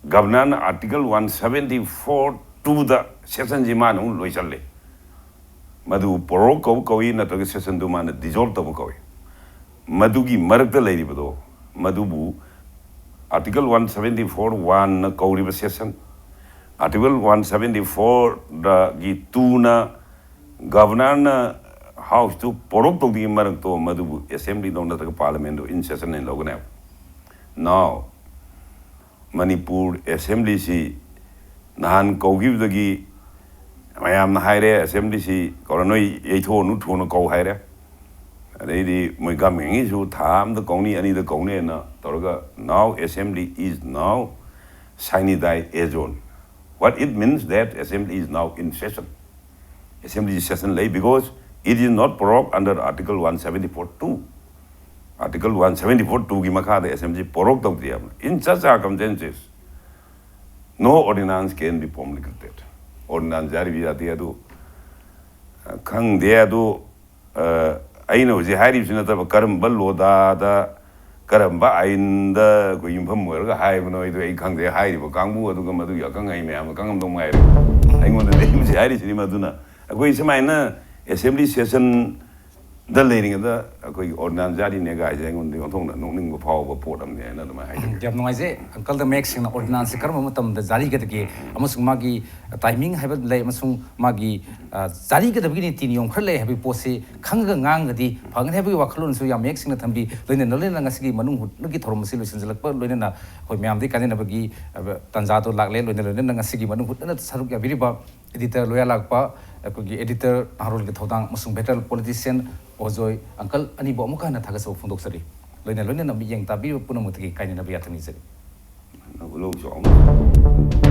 Governor ꯅ Article one seventy four two ꯗ session ꯁꯤ ꯃꯥꯅ ꯑꯃꯨꯛ ꯂꯣꯏꯁꯜꯂꯤ꯫ ꯃꯗꯨ prorogue ꯀꯧꯕ ꯀꯧꯏ, ꯅꯠꯇ꯭ꯔꯒ session ꯗꯨ ꯃꯥꯅ dissolve ꯇꯧꯕ ꯀꯧꯏ꯫ ꯃꯗꯨꯒꯤ ꯃꯔꯛꯇ ꯂꯩꯔꯤꯕꯗꯣ, ꯃꯗꯨꯕꯨ Article one seventy four one ꯅ ꯀꯧꯔꯤꯕ session, Article one seventy four ꯗꯒꯤ two ꯅ Governor ꯅ House ꯇꯨ ꯄꯣꯔꯣꯛ ꯇꯧꯗ꯭ꯔꯤꯉꯩ ꯃꯔꯛꯇꯣ ꯃꯗꯨꯕꯨ Assembly ꯗꯣ ꯅꯠꯇ꯭ꯔꯒ Parliament ꯗꯣ in session ꯍꯥꯏꯅ ꯂꯧꯒꯅꯦꯕ꯫ Now ꯃꯅꯤꯄꯨꯔ Assembly ꯁꯤ ꯅꯍꯥꯟ ꯀꯧꯈꯤꯕꯗꯒꯤ ꯃꯌꯥꯝꯅ ꯍꯥꯏꯔꯦ, Assembly ꯁꯤ ꯀꯧꯔ ꯅꯣꯏ ꯌꯩꯊꯣꯛꯑꯅꯨ, ꯊꯨꯅ ꯀꯧ ꯍꯥꯏꯔꯦ꯫ ꯑꯗꯩꯗꯤ ꯃꯣꯏ ꯒꯃꯦꯟꯒꯤꯁꯨ ꯊꯥ ꯑꯃꯗ ꯀꯧꯅꯤ, ꯑꯅꯤꯗ ꯀꯧꯅꯤꯅ ꯇꯧꯔꯒ now Assembly is now sine die as on. What it means that Assembly is now in session. Assembly session ꯂꯩ, because it is not prorogued under Article one seventy four two. Article one seventy four two ꯒꯤ ꯃꯈꯥꯗ Assembly prorogue ꯇꯧꯗ꯭ꯔꯤ ꯍꯥꯏꯕ꯫ In such circumstances, no ordinance can be promulgated. Ordinance zari ꯌꯥꯗꯦ꯫ ꯑꯗꯨ ꯑ, ꯈꯪꯗꯦ꯫ ꯑꯗꯨ ꯑ, ꯑꯩꯅ ꯍꯧꯖꯤꯛ ꯍꯥꯏꯔꯤꯕꯁꯤ ꯅꯠꯇꯕ ꯀꯔꯝꯕ ꯂꯣꯗꯥꯗ, ꯀꯔꯝꯕ ꯑꯥꯏꯟꯗ ꯑꯩꯈꯣꯏ ꯌꯨꯝꯐꯝ ꯑꯣꯏꯔꯒ ꯍꯥꯏꯕꯅꯣ ꯍꯥꯏꯗꯣ ꯑꯩ ꯈꯪꯗꯦ꯫ ꯍꯥꯏꯔꯤꯕ ꯀꯥꯡꯕꯨ ꯑꯗꯨꯒ ꯃꯗꯨꯒꯤ ꯑꯈꯪ ꯑꯍꯩ ꯃꯌꯥꯝꯅ ꯈꯪꯉꯝꯗꯧ ꯉꯥꯏꯔꯦ꯫ ꯑꯩꯉꯣꯟꯗ ꯂꯩꯔꯤꯕꯁꯤ ꯍꯥꯏꯔꯤꯁꯤꯅꯤ꯫ ꯃꯗꯨꯅ ꯑꯩꯈꯣꯏ ꯁꯨꯃꯥꯏꯅ Assembly session ꯗ ꯂꯩꯔꯤꯉꯩꯗ ꯑꯩꯈꯣꯏꯒꯤ ordinance ꯖꯥꯔꯤꯅꯦ ꯀꯥꯏꯁꯦ ꯑꯩꯉꯣꯟꯗ ꯑꯣꯟꯊꯣꯛꯅ ꯅꯣꯛꯅꯤꯡꯕ ꯐꯥꯎꯕ ꯄꯣꯠ ꯑꯃꯅꯤ ꯍꯥꯏꯅ ꯑꯗꯨꯃꯥꯏꯅ ꯍꯥꯏꯖꯒꯦ꯫ ꯌꯥꯝ ꯅꯨꯡꯉꯥꯏꯖꯩ꯫ Uncle ꯗ ꯃꯌꯦꯛ ꯁꯦꯡꯅ ordinance ꯁꯦ ꯀꯔꯝꯕ ꯃꯇꯝꯗ ꯖꯥꯔꯤꯒꯗꯒꯦ ꯑꯃꯁꯨꯡ ꯃꯥꯒꯤ timing ꯍꯥꯏꯕ ꯂꯩ, ꯑꯃꯁꯨꯡ ꯃꯥꯒꯤ, ꯑ, ꯖꯥꯔꯤꯒꯗꯕꯒꯤ ꯅꯤꯇꯤ ꯅꯤꯌꯣꯝ ꯈꯔ ꯂꯩ ꯍꯥꯏꯕꯒꯤ ꯄꯣꯠꯁꯤ ꯈꯪꯉꯒ ꯉꯥꯡꯉꯒꯗꯤ ꯐꯒꯅꯤ ꯍꯥꯏꯕꯒꯤ ꯋꯥꯈꯜꯂꯣꯟꯁꯨ ꯌꯥꯝ ꯃꯌꯦꯛ ꯁꯦꯡꯅ ꯊꯝꯕꯤ꯫ ꯂꯣꯏꯅꯅ, ꯂꯣꯏꯅꯅ ꯉꯁꯤꯒꯤ ꯃꯅꯨꯡ ꯍꯨꯠꯅꯒꯤ ꯊꯧꯔꯝ ꯑꯁꯤ ꯂꯣꯏꯁꯤꯟꯖꯜꯂꯛꯄ ꯂꯣꯏꯅꯅ ꯑꯩꯈꯣꯏ ꯃꯌꯥꯝꯗꯒꯤ ꯀꯥꯟꯅꯅꯕꯒꯤ, ꯑ, ꯇꯥꯟꯖꯥꯗꯣ ꯂꯥꯛꯂꯦ꯫ ꯂꯣꯏꯅ, ꯂꯣꯏꯅꯅ ꯉꯁꯤꯒꯤ ꯃꯅꯨꯡ ꯍꯨꯠꯅꯅ ꯁꯔꯨꯛ ꯌꯥꯕꯤꯔꯤꯕ editor ꯂꯣꯌꯥ ꯂꯥꯛꯄ, ꯑꯩꯈꯣꯏꯒꯤ editor ꯅꯍꯥꯔꯣꯜꯒꯤ ꯊꯧꯗꯥꯡ ꯑꯃꯁꯨꯡ veteran politician ꯑꯣꯖꯣꯏ uncle ꯑꯅꯤꯕꯨ ꯑꯃꯨꯛꯀ ꯍꯟꯅ ꯊꯥꯒꯠꯆꯕ ꯐꯣꯡꯗꯣꯛꯆꯔꯤ꯫ ꯂꯣꯏꯅ ꯂꯣꯏꯅꯅ ꯃꯤꯠꯌꯦꯡ ꯇꯥꯕꯤꯔꯤꯕ ꯄꯨꯝꯅꯃꯛꯇꯒꯤ ꯀꯥꯏꯅꯅꯕ ꯌꯥꯊꯪ ꯅꯤꯖꯔꯤ꯫ ꯅꯪ ꯂꯧ ꯆꯥꯎꯅ꯫